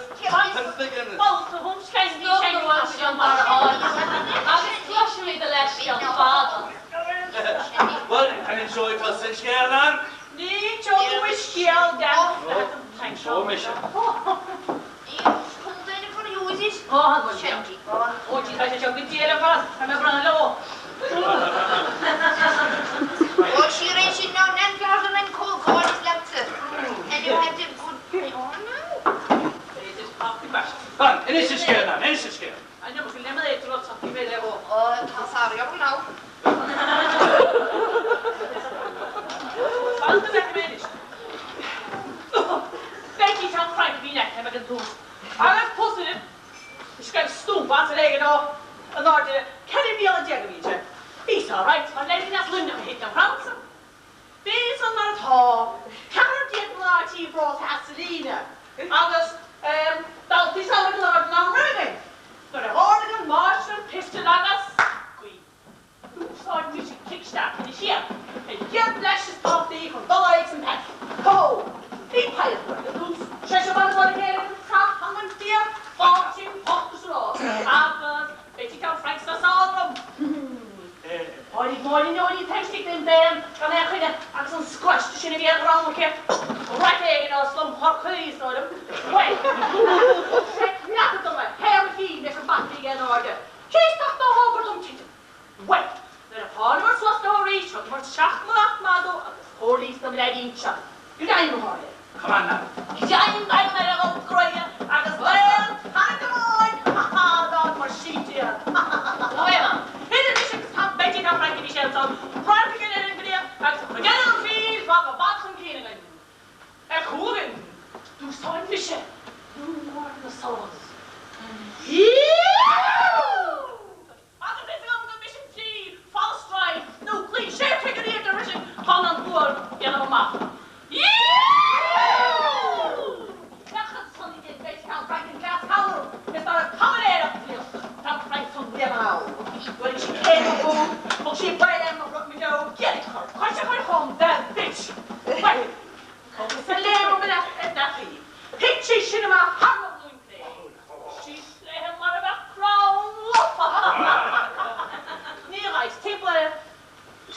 Speaker 4: Agus cloisimid do leithscéal fada.
Speaker 6: Bhuel, an inseoidh tusa an scéal, Nan?
Speaker 4: Ní inseoidh mé scéal gan.
Speaker 6: Ó mise.
Speaker 4: Ó tá sé seo go diail ar fad, tá mé brónach leo.
Speaker 12: Ó siar é sin now, Nan Flowers and cold call is leatsa. And you have to good oh no.
Speaker 6: Fan, inis an scéal, Nan, inis an scéal.
Speaker 4: I know, but lemonade to something made of.
Speaker 12: Oh, tá sorry orm now.
Speaker 4: Fan go mbeidh mé anois. Beidh Tom Frank a bhí in aice ag an tús. Agus tosaigh scread stúpa as ar éigean ó an airde 14 mbliana a bhí sé. Bhí sé alright, mar leidhinn as Luimneach a thit an crann. Bhí san mar atá, 14 mná tí bród theas sa líne agus daltaí samhraidh an airde ná an roimh againn. Nuair a tharlaigh an máistir an pistol agus gaoth. D'úsáid mise cic isteach ina siar. An chéad leis is tábhachtaí chun dul ar aghaidh san peil. Ho! Bhí pilot ag an tús, seisear ban a chéile an tsraith an fíor fáiltíonn pocht is rás agus Betty Tom Frank sna sála. Tháinig Máire Neoiní taobh istigh den veain gan aon choinne agus an scroiste sin a bhí ar dhroim aici, raic éigin ó slum Chorcaí, is dóigh liom. Bhuel, thug sé cneadadh dom ar thaobh a chinn leis an bata a bhí aige in airde. Cé nach dóbair dom titim? Bhuel, nuair a thánamar suas leo arís, thugamar seacht mbeannacht maith dó agus chomhairlíos dom leaidín seo, greim a thabhairt air.
Speaker 6: Come on now.
Speaker 4: Greim greim ar a dhul groidhe agus d'aon tarraingt amháin, ha ha, d'fhágamar sínte iad, ha ha ha ha ha. Idir mise agus Tom Betty Tom Frankie bhí sé ansan, radharc againn ar an gcríoch agus an chuid eile den bhfíl fágtha i bhfad chun cinn againn. Ar chúl againn, d'úsáid mise dúnmharú na Sullivans. Agus is agam go mise an tslí false stride nó claí sé chuig an iarthar sin chun an bua a dhéanamh amach. Féach ansan a dhein Betty Tom Frank an cleas cabhrú is dá raibh caimiléireacht líofa Tom Frank san bliain anall. Bhuail sí céim ó bhú, thug sí bail ar mo bheo giorraigh chur, chuir sé chuir chum the bitch. Bhuel, thugas a léim orm leat ar na taobh. Thit sí sin amach thar mo ghlúin clé. Síos léithe mar a bheadh crann lofa. Ní raibh timpeall air.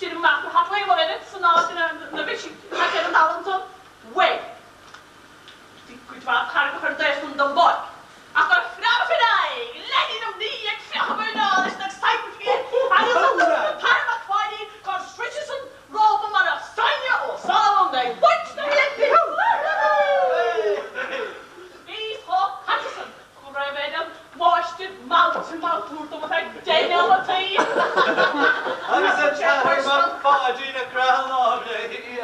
Speaker 4: Sin amach na haclaí amuigh san áit ina bhí sí thart ar an talamh ansan. Bhuel, bhí cuid mhaith carraigeacha ar dtaobh san den bpáirc. Ach gur phreab sé ar aghaidh, leidhin an ní ag fiuchadh ar an leis an excitement a bhí air agus an tAthair Mac Pháidín gur sroicheas an rópa mar a bheadh saille ó Solomon ag baint na Bhíos chomh caite san go raibh ar an máistir mouth to mouth tabhairt dom ar feadh 10 neomataí.
Speaker 6: Agus an tAthair Mac Pháidín ag croitheadh láimhe léi.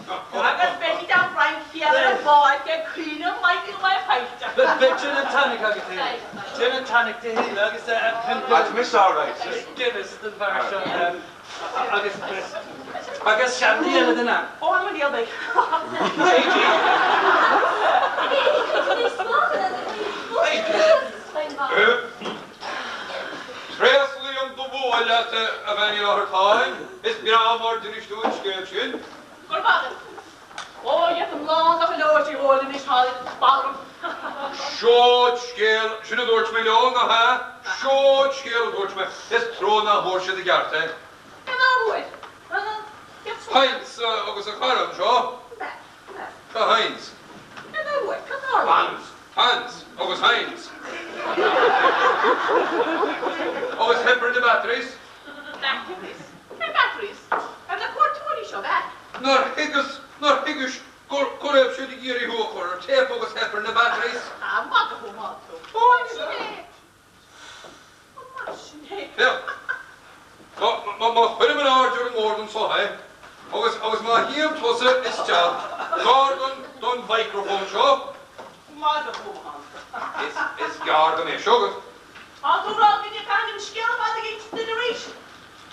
Speaker 4: Agus Betty Tom Frank thiar ar an bpáirc ag caoineadh Michael Maigh Fáilte.
Speaker 6: Beidh gin and tonic agat féin. Gin and tonic do Shíle agus
Speaker 7: Tá mise all right.
Speaker 6: Guinness don bhfear seo. Agus agus seandaí eile den am.
Speaker 4: Ó, an bhfuil beidh.
Speaker 3: Tréaslaím do bhua leat, a Bhean Uí Fhlathartáin. Is breá mar d'inis tú an scéal sin.
Speaker 4: Go raibh maith agat. Ó, gheibh lán de chuile shórt a ól anois, tá bail orm.
Speaker 3: Seod scéal, sin a dúirt mé leo, nach ea? Seod scéal a dúirt mé. Is trua nach bhfuair siad a gceart é.
Speaker 4: Cén ár bhfuair?
Speaker 3: Heinz agus a chara anseo. Seo Heinz.
Speaker 4: Cén ár bhfuair? Cad tharla?
Speaker 3: Hans, Hans agus Heinz. Agus theip ar na batteries.
Speaker 4: Batteries? Ar batteries? Ar na cuairteoirí seo, ab ea?
Speaker 3: Nár thuigeas, nár thuigis go, go raibh siad ag iarraidh thú a chur ar téip agus theip ar na batteries.
Speaker 4: Ah, magadh thú, má tú. Ó, sin é. Ó, mar sin é.
Speaker 3: Féach, má, má, má chuirim in airde ar an mbord anseo é, agus, agus má shuíonn tusa isteach gar don, don mhicrophone seo,
Speaker 4: Magadh thú, a Hans.
Speaker 3: is, is gearr go mbeidh seo agat.
Speaker 4: Tá tú ag rá go gcaithfinn an scéal ar fad a insint duit arís?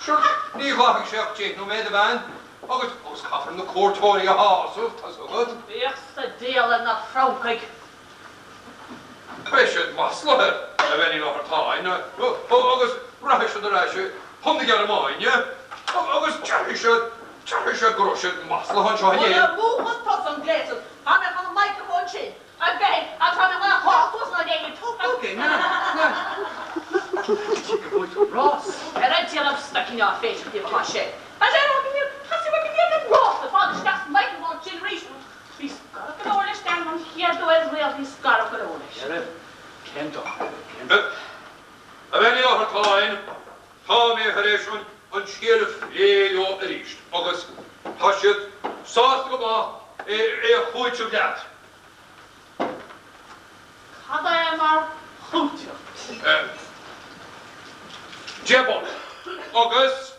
Speaker 3: Sure, ní ghlacfaidh sé ach 10 nóiméad, a bhean, agus, agus caithfear na cuairteoirí a shásamh, tá's agat.
Speaker 4: Bíodh sa diabhal ar na Francaigh.
Speaker 3: Beidh siad maslaithe, a Bhean Uí Fhlathartáin, agus rachaidh siad ar ais chun na Gearmáine, agus déarfaidh siad, déarfaidh siad go raibh siad maslaithe anseo inné.
Speaker 4: Mura múchann tusa an gléas, tá mé chun an microphone sin a bheith agus tá mé chun a shá suas ná déanfaidh tú.
Speaker 6: Ok, na, na. Go bhfuil tú rás.
Speaker 4: Ar an déanamh stoicín áiféiseach díobh atá sé. Tá sé rá go mbíonn, tá sé rá go mbíonn an rás le fáil isteach sa microphone sin arís. Bhí scoraí go leor leis an chéad. réaltaí scairbh go leor leis.
Speaker 6: Dhera, cén dochar, cén dochar.
Speaker 3: A Bhean Uí Fháthartáin, tá mé thar éis an scéal a phlé leo arís agus tá siad sásta go maith é a chúiteamh leat.
Speaker 4: Cad é mar chúiteamh?
Speaker 3: £10 agus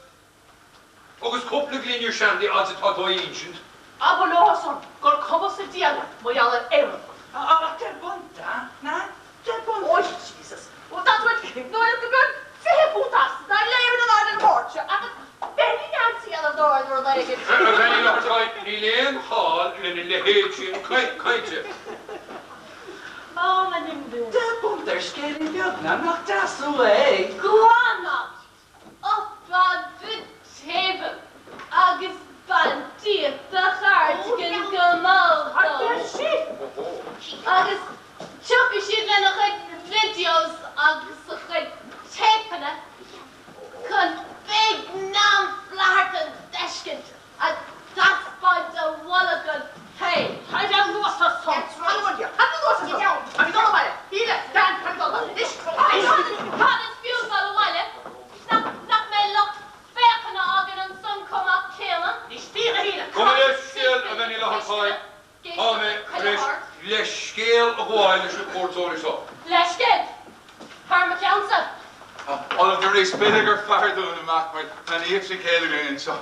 Speaker 3: agus cúpla gloine seandaí fhad is atá tú á insint.
Speaker 4: Abair leo san gur cuma sa diabhal mar gheall ar Éirinn.
Speaker 6: Ach £10, a, £10.
Speaker 4: Ó Jesus! Ó tá tú ag nuair go bhfuil £20 as dá léiriú in airde an bhoird seo agus beidh Neansaí ar an dord rud éigin.
Speaker 3: A Bhean Uí Fháthartáin, níl aon chall lena leithéid sin cainte.
Speaker 4: Ó, m'anam Dé.
Speaker 6: £10 ar scéilín beag, nach deas uathu é?
Speaker 8: Glanadh Up on the table agus bain díot do chardigan go mall dó. Agus tiocfaidh siad lena chuid videos agus a chuid téipeanna chun Big Nan Flatharta d'fheiscint a dtaispeáint a bholg an tae.
Speaker 4: Tar anuas ansan.
Speaker 8: Cad is fiú dul abhaile nach mbeidh lucht féachana againn ansan chomh maith céanna?
Speaker 3: Gabh mo leithscéal, a Bhean Uí Fhlathartáin, tá mé tar éis leithscéal a ghabháil leis na cuairteoirí seo.
Speaker 8: Leithscéal? Thar mo cheannsa.
Speaker 7: Ollamh, tar éis b'fhéidir gur fearr dúinn imeacht mar tá an oíche trí chéile againn anseo.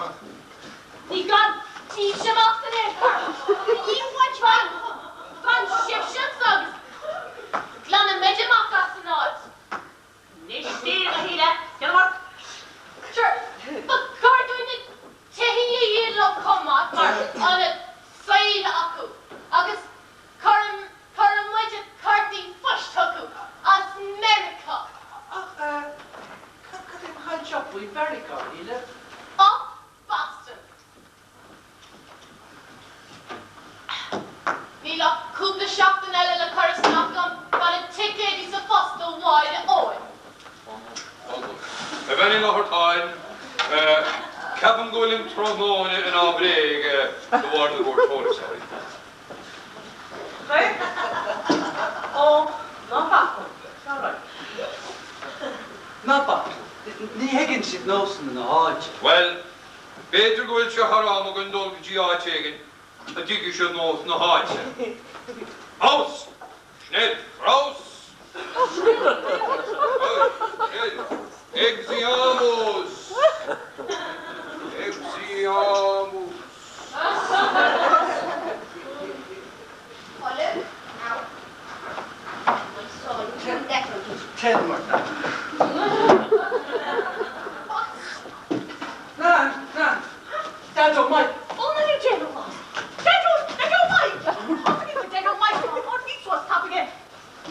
Speaker 8: Ní gan díbhse amach in aon chor. Ní bhain Fan sibhse anso agus glanfaidh muid amach as an áit.
Speaker 4: Anois déan a shíle, déan amach.
Speaker 8: Sure, ba chóir dúinn na tithe a dhíol leo chomh maith mar ionad saoil acu agus cuirfidh muide cártaí phoist chucu as Meiriceá.
Speaker 6: Ach cad é an chaint seo faoi Mheiriceá, a Shíle?
Speaker 8: Up Boston. Níl ach cúpla seachtain eile le cur isteach agam, beidh na ticéidí sa phost ó Mháire Eoin.
Speaker 3: A Bhean Uí Fhlathartáin, ceapaim go bhfuil an tráthnóna in am réidh de bharr na gcuairteoirí seo.
Speaker 4: Ó, ná bac liom. All right.
Speaker 6: Ná bac. Ní thuigeann siad nósanna na háite.
Speaker 3: Bhuel, b'fhéidir go bhfuil sé thar am againn dul go dtí áit éigin a dtuigfidh siad nós na háite. Aus! Schnell! Raus! Schnell! Exeamus! Exeamus!
Speaker 6: Téanam ort now. Nan, Nan, Daideo Mike.
Speaker 4: Ó, na ní déanamh glas. Daideo, Daideo Mike! Thosaigh tú Daideo Mike, tháinig suas tapaidh é.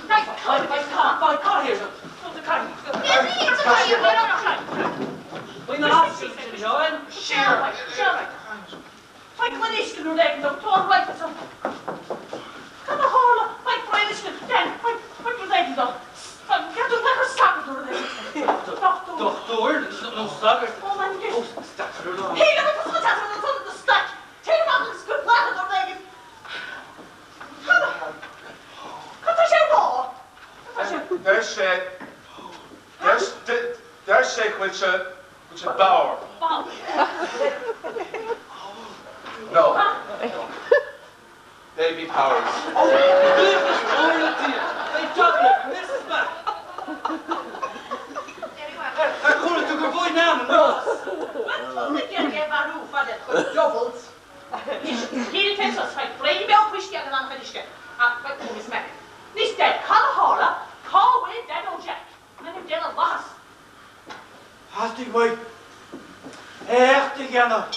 Speaker 4: Right,
Speaker 6: Right, right, cá, cá, cá here, so, cá, Faoi na ascail sin, Sheáin.
Speaker 4: Sure, right, sure, right. Faigh an uisce nó rud éigin dom, tá an right ansan. Cad a tharla? Faigh faigh an uisce, Dan, faigh faigh rud éigin dom. Ceap tú nach raibh sagart nó rud éigin. Dochtúir.
Speaker 6: Dochtúir nó sagart?
Speaker 4: Ó, man,
Speaker 6: Ó, is deacair a rá.
Speaker 4: Shíl mé go bhfuil tusa ansan the staic. Téigh amach agus cuir plaicead nó rud éigin. Cad a Cad tá sé a rá? Cad tá sé.
Speaker 7: Deir sé, deir, deir sé go bhfuil sé Bhfuil sé bodhar? No. Baby Powers.
Speaker 6: Ó, buíochas mór le Dia! Beidh jab ag Mrs. Mac! Ar chuala tú gur bhuaigh Nan an rás?
Speaker 4: Bhuel, tá mé ag iarraidh é a mharú fad le chuid doubles. Anois, shíl mé sos, faigh braon beag fuisce agus an-chuid uisce. Ach, faigh, ó, Miss Mac. Anois, Dad, cad a tharla? Cá bhfuil Daideo Jack? An ainm déanamh mhaitheas.
Speaker 5: Theastaigh uaidh éacht a dhéanamh.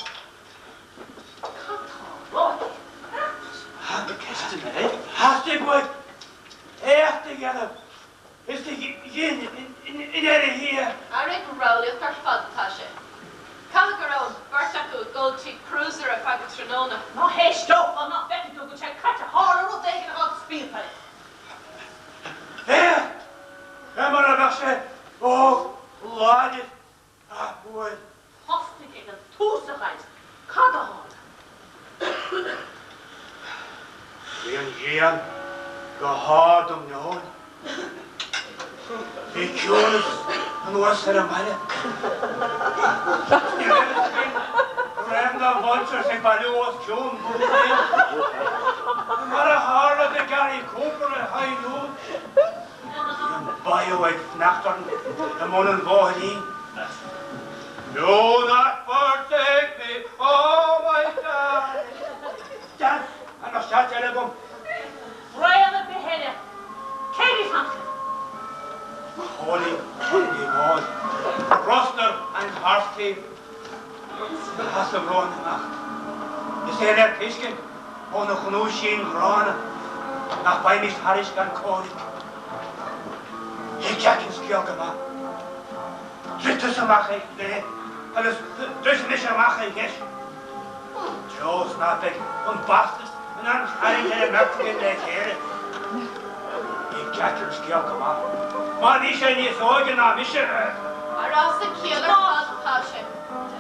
Speaker 4: Cad tá ráite?
Speaker 6: Na ceisteanna, eh?
Speaker 5: Theastaigh uaidh éacht a dhéanamh is do dhein i ndeireadh thiar.
Speaker 8: Ar ag ramhlaíocht ar fad atá sé. Caithfidh go raibh an bheirt acu ag gol tigh cruiser ar feadh an tráthnóna.
Speaker 4: Ná héist leo, ná feicfidh tú go bhfuil sé caite tharla rud éigin atá spíonta air.
Speaker 5: Éacht! É mar a bheadh sé óg láidir athuair.
Speaker 4: Tosnaigh ag an tús a Dhaid. Cad a tharla?
Speaker 5: Bhí an ghrian Go hard um neoil. Bhí ciúnas anuas ar an mbaile. Ní raibh fhios againn go raibh na vultures ag bailiú os cionn Dún Chaoin. Mar a tharla do Gary Cooper i High Noon. Bhí an bayou ag fanacht orainn i mbun an bhóithrín. Do not forsake me, oh my darling. Dad, an mbeadh seat eile agam?
Speaker 4: Braon ar bith eile. Cé bhí fanta?
Speaker 5: Cóilí Ní Bháil. Bruscar an tarbhtaobh. Ina sheasamh romhainn amach. Is é le tuiscint óna ghnúisín ghránna nach bhfaighimís thairis gan comhrac. Thuig Jack an scéal go maith. Druid tusa amach ar chlé agus druidfidh mise amach ar dheis. Treo is ná beidh an bastas in ann tarraingt ar an mbeirt againn le chéile. Thuig Jack an scéal go maith. Má bhí sé níos óige ná mise.
Speaker 8: Ar as an chiall ar fad atá sé.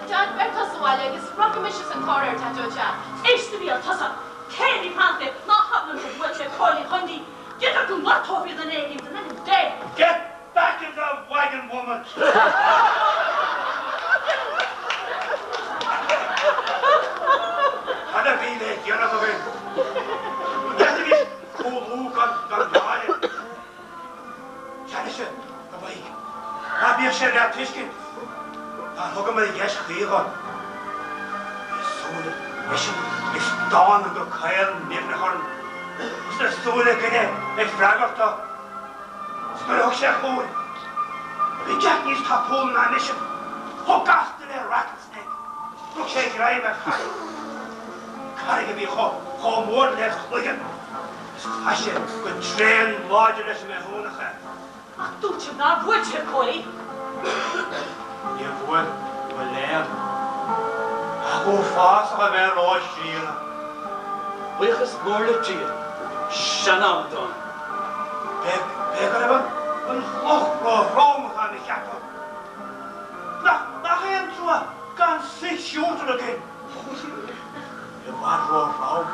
Speaker 8: Dad, beir tusa abhaile agus rachaidh mise san tóir ar Dhaideo Jack.
Speaker 4: Éist a mhíle tusa! Cé bhí fanta ná habair liom gur bhuail sé Cóilí Chondaí? D'fhéadfadh go ngortófaí duine éigin in ainm Dé!
Speaker 5: Get back in the wagon, woman! Cad a bhí le déanamh againn? An bhféadfaimis cúlú gan náire? Sea, a Mhaidhc, ná bíodh sé le tuiscint nár thugamar deis chuí dhó. Bhí a súile eisean ag stánadh go caol nimhneach orainn, is na súile againne ag freagairt dó. Is nuair a thug sé chugainn, bhí Jack níos tapúla ná mise, chomh gasta le rattlesnake. Rug sé greim ar charraig, carraig a bhí chomh mór led chloigeann, is chaith sé go tréan láidir leis an mbithiúnach é.
Speaker 4: Ach dúirt sibh nár bhuail sibh Cóilí.
Speaker 5: Níor bhuail, mo léan. Ach uafásach a bheith róchríonna.
Speaker 6: Buíochas mór le Dia, sean-amadán.
Speaker 5: B'é go raibh an chloch ró-throm atá mé a cheapadh. Nach, nach é an trua gan six shooter againn. I bhfad ró-throm.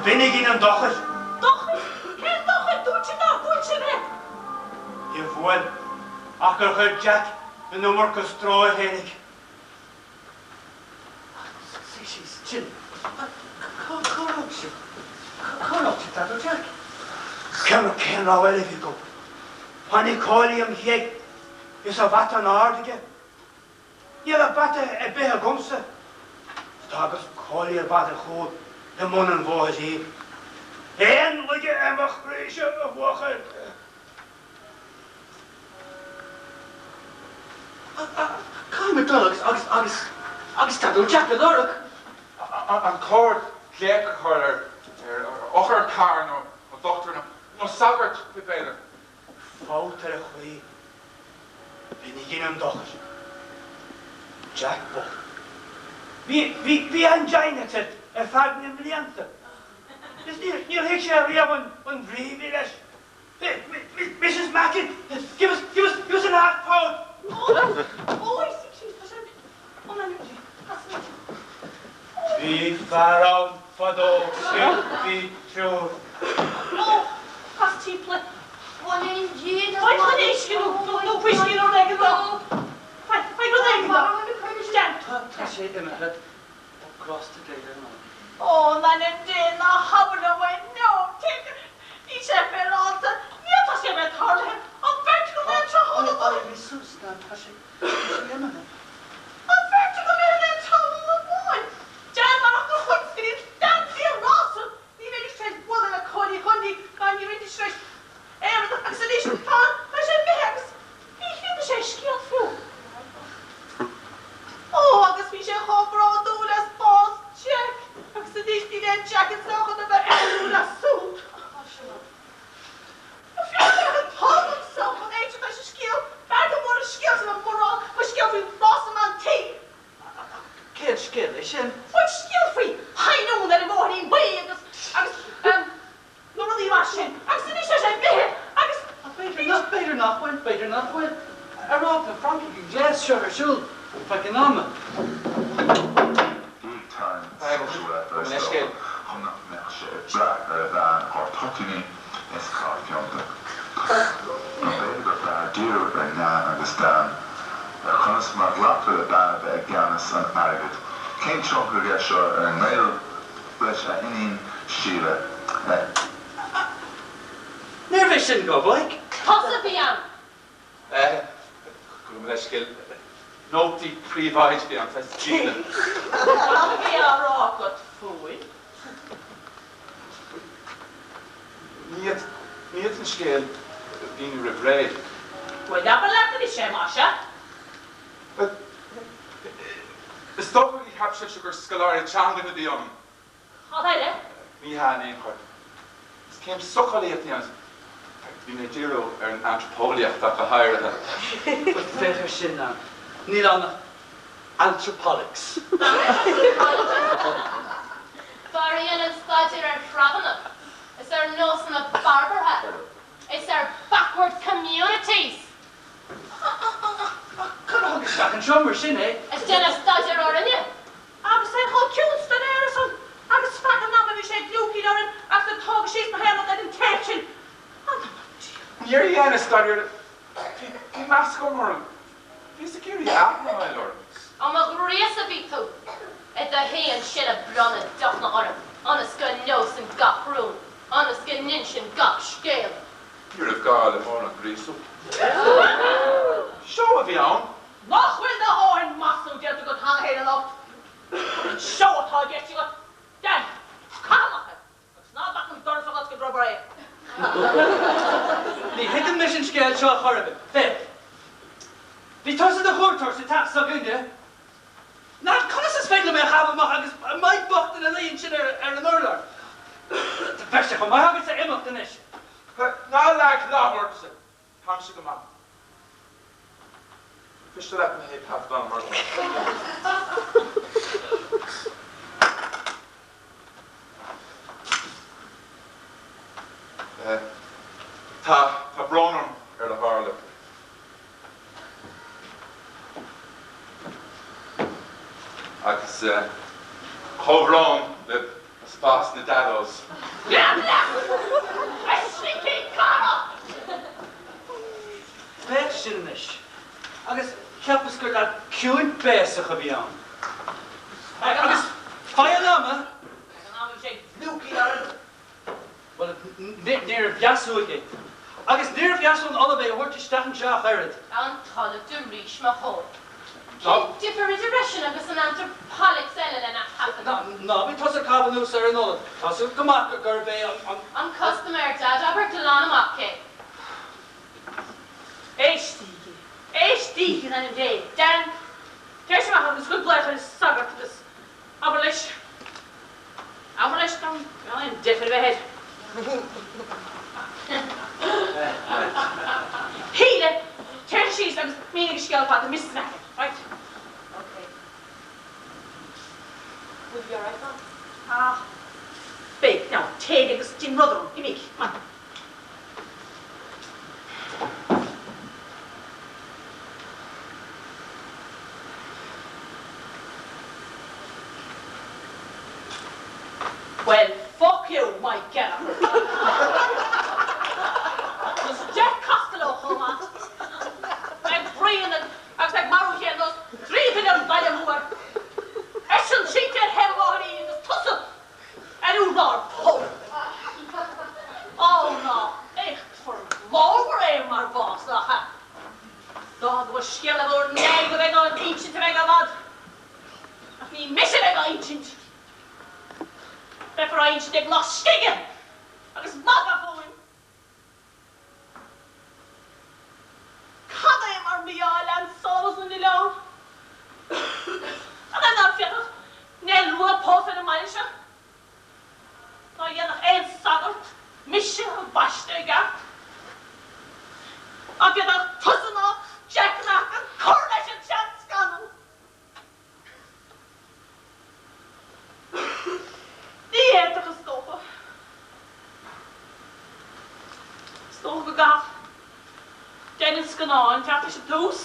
Speaker 5: B'in a ghin an dochar.
Speaker 4: Dochar? Cén dochar? Dúirt sibh nár bhuail sibh é.
Speaker 5: Níor bhuail, ach gur chuir Jack an iomarca stró air fhéinig.
Speaker 6: Suigh síos ansin. Cá raibh sibh? Cá raibh sibh, Daideo Jack?
Speaker 5: Cén rogha eile a bhí agam? Tháinig Cóilí im dhiaidh is a bhata in airde aige. Ní raibh bata ar bith agamsa. D'fhágas Cóilí ar fad ar chúl i mbun an bhóithrín. Aon laige ar mo chroíse, a bhuachaill?
Speaker 6: Caithfidh mé dul agus, agus, agus, agus Daideo Jack a lorg.
Speaker 7: An cóir glaoch a chur ar eochair carr nó dochtúir nó sagart, b'fhéidir?
Speaker 5: Fabht ar a chroí. B'in a ghin an dochar. Jack bocht. Bhí, bhí, bhí angina air ar feadh na mblianta. Is níor, níor thuig sé riamh an, an bhrí a bhí leis. Mrs Mackin, give us, give us, give us an half pound! Bhí fear ann fadó is bhí triúr.
Speaker 6: Tá sé imithe. Tá grásta Dé ar an anam.
Speaker 4: Ó, in ainm Dé, ná habair liom é, no, take it, níl sé féaráilte, ní fhéadfadh sé a bheith tarlaithe, an bheirt acu aon tráthnóna amháin.
Speaker 6: Éirigh suas, Nan, tá sé, tá sé imithe.
Speaker 4: An bheirt acu imithe aon tráthnóna amháin. Déan amach gur chuid go dtí an fancy rása, ní bheidís tar éis bualadh le Cóilí Ghundy ná ní bheidís tar éis aon rud agus anois tá, tá sé imithe agus Ní híontas é scéal fiú. Ó, agus bhí sé chomh bródúil as bás Jack, agus anois níl aon Jack anseo chun a bheith bródúil as siúd. Fiú dá mbeadh an t-ádh liomsa chun éisteacht leis an scéal, b'fhearr go mór an scéal sin ná mórán mo scéal faoi rás an tí.
Speaker 6: Cén scéal é sin?
Speaker 4: Bhuel, scéal faoi High Noon ar an mBóithrín Buí agus, agus, em, nó rudaí mar sin, agus anois tá sé imithe agus.
Speaker 6: B'fhéidir nach, b'fhéidir nach bhfuil, b'fhéidir nach bhfuil. Ar fhág na Francaigh an gléas seo ar siúl feadh an ama?
Speaker 11: Big time sexual adverse dó. chun nach mbeadh sé ag brath ar a bhean i gcomhair toitíní is corrphionta. Nó b'fhéidir gur fearr díriú ar Nan agus Dan, ar conas mar a ghlactar le bean a bheith i gceannas an airgid, cén tionchar aige seo ar an ngaol leis a iníon Síle.
Speaker 6: Níorbh é sin gabh
Speaker 8: Tusa a bhí ann!
Speaker 7: Gabh mo leithscéal. Nótaí príobháideacha an Festina.
Speaker 2: Cad a bhí á rá agat fúinn?
Speaker 7: Ní fhéadfainn an scéal a mhíniú roimh ré.
Speaker 2: Bhuel, abair leat anois é, más ea.
Speaker 7: Is dócha gur cheap sibhse gur scoláire teangan a bhí ionam.
Speaker 4: Cad eile?
Speaker 7: Ní hea in aon chor. Is céim socheolaíochta a bhí ann. Bhí mé ag díriú ar an antraipeolaíocht ach go háirithe.
Speaker 6: Féach air sin, Nan. Níl ann ach anthropolics.
Speaker 8: Fear a dhéanann staidéar ar threabhanna is ar nósanna barbartha is ar backward communities.
Speaker 6: Cad a thug isteach anseo mar sin é?
Speaker 8: Ag déanamh staidéir orainne.
Speaker 4: Agus é chomh ciúin soiléir san agus feadh an ama bhí sé ag gliúcaíl orainn agus ag tógadh síos na haon rud ar an téip sin. Anam an diabhail.
Speaker 7: Níor dheineas staidéar Bhí bhí meas agam orm. Bhíos ag iarraidh aithne a fháil orm.
Speaker 8: Á mo ghríosadh bhí tú i do shuí ansin ag bronnadh deochanna orm ionas go neosfainn gach rún, ionas go n-inseoinn gach scéal.
Speaker 7: Ní raibh gá le mórán gríosadh. Seó a bhí ann.
Speaker 4: Nach bhfuil do dhóthain maslú déanta agat cheana féin anocht? An seó atá i gceist agat, Dan, caith amach é agus ná bac an doras a dh'oscailt roimh ré.
Speaker 6: Ní thuigeann mise an scéal seo a chor ar bith. Féach. Bhí tusa i do chuairteoir sa teach s'againne. Nan, conas is féidir liom é a chaitheamh amach agus Mike bocht ina luí ansin ar an urlár? Bheadh sé chomh maith agatsa imeacht anois.
Speaker 7: Ná leag lámh ormsa. Táimse go maith. Miste leat mo théipthaifeadán mar Tá, tá brón orm ar a tharla. Agus comhbhrón libh as bás na Dados.
Speaker 4: Gabh leat! A shlincí cathrach!
Speaker 6: Féach sin anois. Agus cheapas gur leaid ciúin béasach a bhí ann. Agus feadh an ama.
Speaker 2: Ag an am bhí sé ag gliúcaíl orainn.
Speaker 6: Bhuel, níorbh dheas uaidh é. Agus níorbh dheas ón Ollamh é a thabhairt isteach anseo ach oiread.
Speaker 8: An tOllamh de Rís mo thóin. Cén difear idir eisean agus an anthropolics eile lena thaifeadadh?
Speaker 6: Ná bí tusa ag caitheamh anuas ar an Ollamh. Tá 's agat go maith gurb é an.
Speaker 8: An custaiméir, Dad, abair glan amach é.
Speaker 4: Éistígí! Éistígí in ainm Dé! Dan, téirse amach agus gabh glaoch ar an sagart agus abair leis. Abair leis gan aon deifir a bheith air. Shíle, téir síos agus mínigh an scéal ar fad do Mrs. Macken, right?
Speaker 8: Ok. Will you be alright, Mom?
Speaker 4: Ah, beidh. Now, téigh agus déan rud orm. Imigh. Come on. Well, fuck you, Mike Gallagher. Agus Jack Costello chomh maith. Ag bruíon agus ag marú a chéile ar nós draoithe ar an bhaile mór. Eisean sínte ar thaobh an bhóithrín agus tusa ar urlár pub. Ó ná éacht glórmhar é mar bhás, nach ea? Dócha go bhfuil scéal ag bhur nDaid a bheidh á insint ar feadh i bhfad. Ach ní mise a bheidh á insint. Beifear á insint ag lucht scige agus magadh fúinn. Cad é mar mí-ádh le Solas na nOileán? Cad é ná féadfadh Nell Rua pósadh ar an mbaile seo? Ná dhéanfadh aon sagart mise a bhaisteadh i gceart? Ná féadfadh tusa ná Jack Macken cur leis an seanscannal? Ní fhéadfadh, is dócha. Is dócha go gcaithfeadh deireadh an scannáin teacht leis an tús.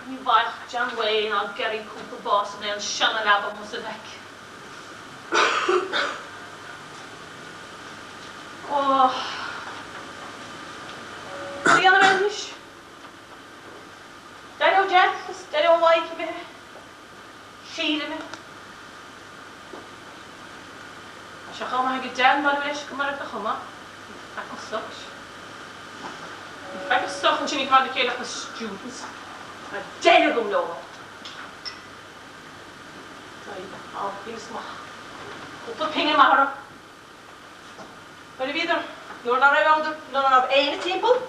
Speaker 4: Ní bhfaigheadh John Wayne ná Gary Cooper bás in aon seana-leaba amuigh sa bhfaic. Ó. Cad a dhéanfaidh mé anois? Daideo Jack is Daideo Mike imithe. Síle imithe. Tá sé chomh maith ag Dan bailiú leis go mairfeadh a chuma. Bhí faic an sochais. Bhí faic an soch ansin ag mar na céile ach na students. Tá deireadh agam leo. Cúpla pingin maith orthu. Nuair a bhíodar, nuair ná raibh ann, nuair ná raibh éinne timpeall,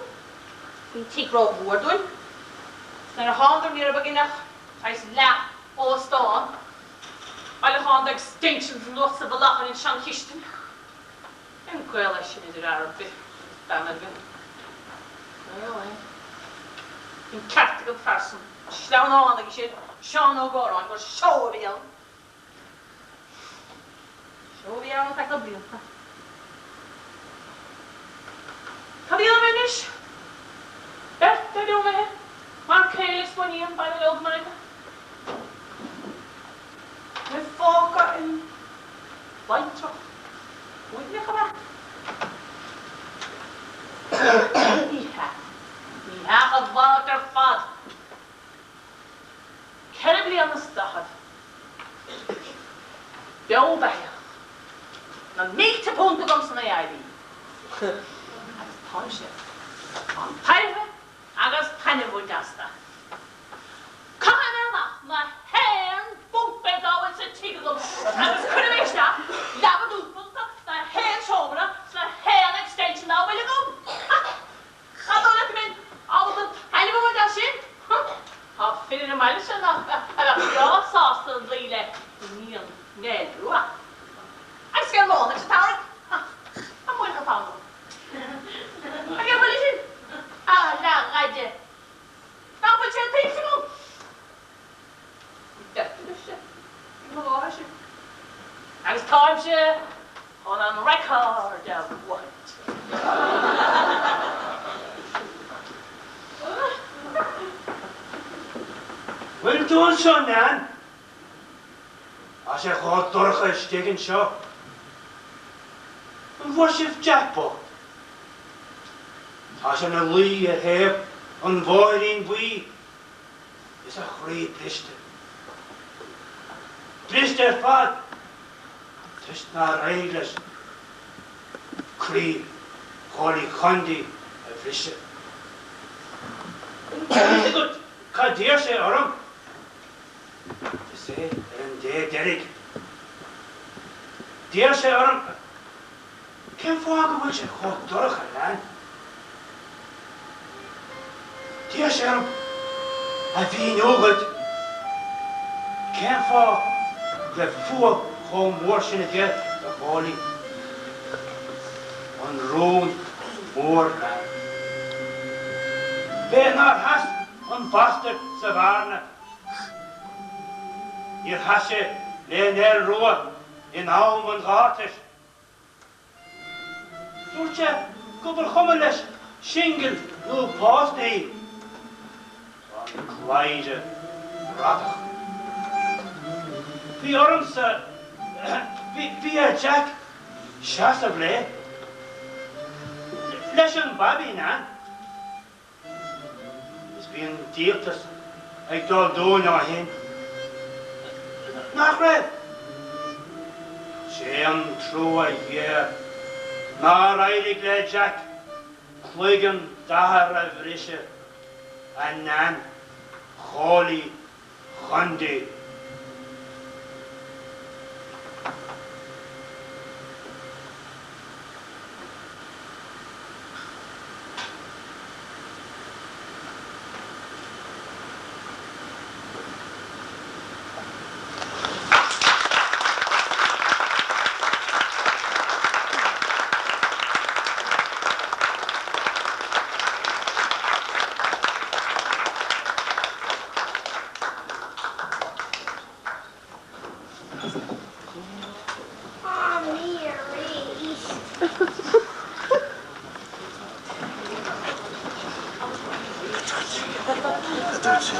Speaker 4: bhí an tigh rómhór dúinn. Is nuair a thánadar ní raibh againn ach saghas leath-óstán, bailiúchán d'extensions anuas sa mhullach ar an seanchistin. Cén gaol é sin idir fhear ar bith agus bean ar bith? Gaol é. Bhí an ceart ag an fear san. Sleamhnán aige sin, Seán Ó Góráin, gur seó a bhí ann. Seó a bhí ann ar feadh na blianta. Cad a dhéanfaidh mé anois? Beirt Daideo imithe, m'fhear céile is m'iníon, baile leo go Meiriceá. Mé fágtha im bhaintreach uaigneach ab ea? Ní hea. Ní hea ach a mhalairt ar fad. 44 bliana. Beo beathach. Na mílte punt agam san AIB. Agus táimse chun tairbhe agus taitneamh a bhaint astu. Caithfidh mé amach na haon bunk bed dá bhfuil sa tigh agam agus cuirfidh mé isteach leaba dúbailte sna haon seomra sna haon extension dá bhfuil agam. Ha! An dóigh leat go mbeinn ábalta taitneamh a bhaint as sin? Ha! Tá fir ar an mbaile seo a bheadh breá sásta luí le iníon Nell Rua. Agus cén lá anois atá orainn? Ha! Amárach atá ann. Ag an bhfuil sin? A leathghaide! Nach bhfuil sé tuillte agam? Bhí beirt agaibhse ag mo mháthairse. Agus táimse chun an record a bhuachaint.
Speaker 5: Bhfuil tú anseo, Nan? Tá sé chomh dorcha istigh anseo. An bhfuair sibh Jack bocht? Tá sé ina luí ar thaobh an bhóithrín bhuí is a chroí briste. Briste ar fad toisc nár éirigh leis croí Chóilí Chondaí a bhriseadh. An bhfuil fhios agat cad d'iarr sé orm? Is é ar an dé deiridh. D'iarr sé orm Cén fáth go bhfuil sé chomh dorcha, Nan? D'iarr sé orm a mhíniú dhuit cén fáth go raibh fuath chomh mór sin aige do Chóilí. An rún mór, Nan. B'é nár sheas an bastard sa bhearna. Níor sheas sé le Nell Rua in am an ghátair. Dúirt sé go ba chuma leis singil nó pósta í. Tá an cladhaire bradach. Bhí ormsa, bhí ar Jack seasamh léi. Leis an babaí, Nan. Is bhí an díoltas ag dul dúinn ó shin. Nach raibh? Sé an trua ghéar nár éirigh le Jack cloigeann d'athar a bhriseadh, a Nan Chóilí Chondaí.
Speaker 12: Mamaí arís.
Speaker 13: A dúirt sé.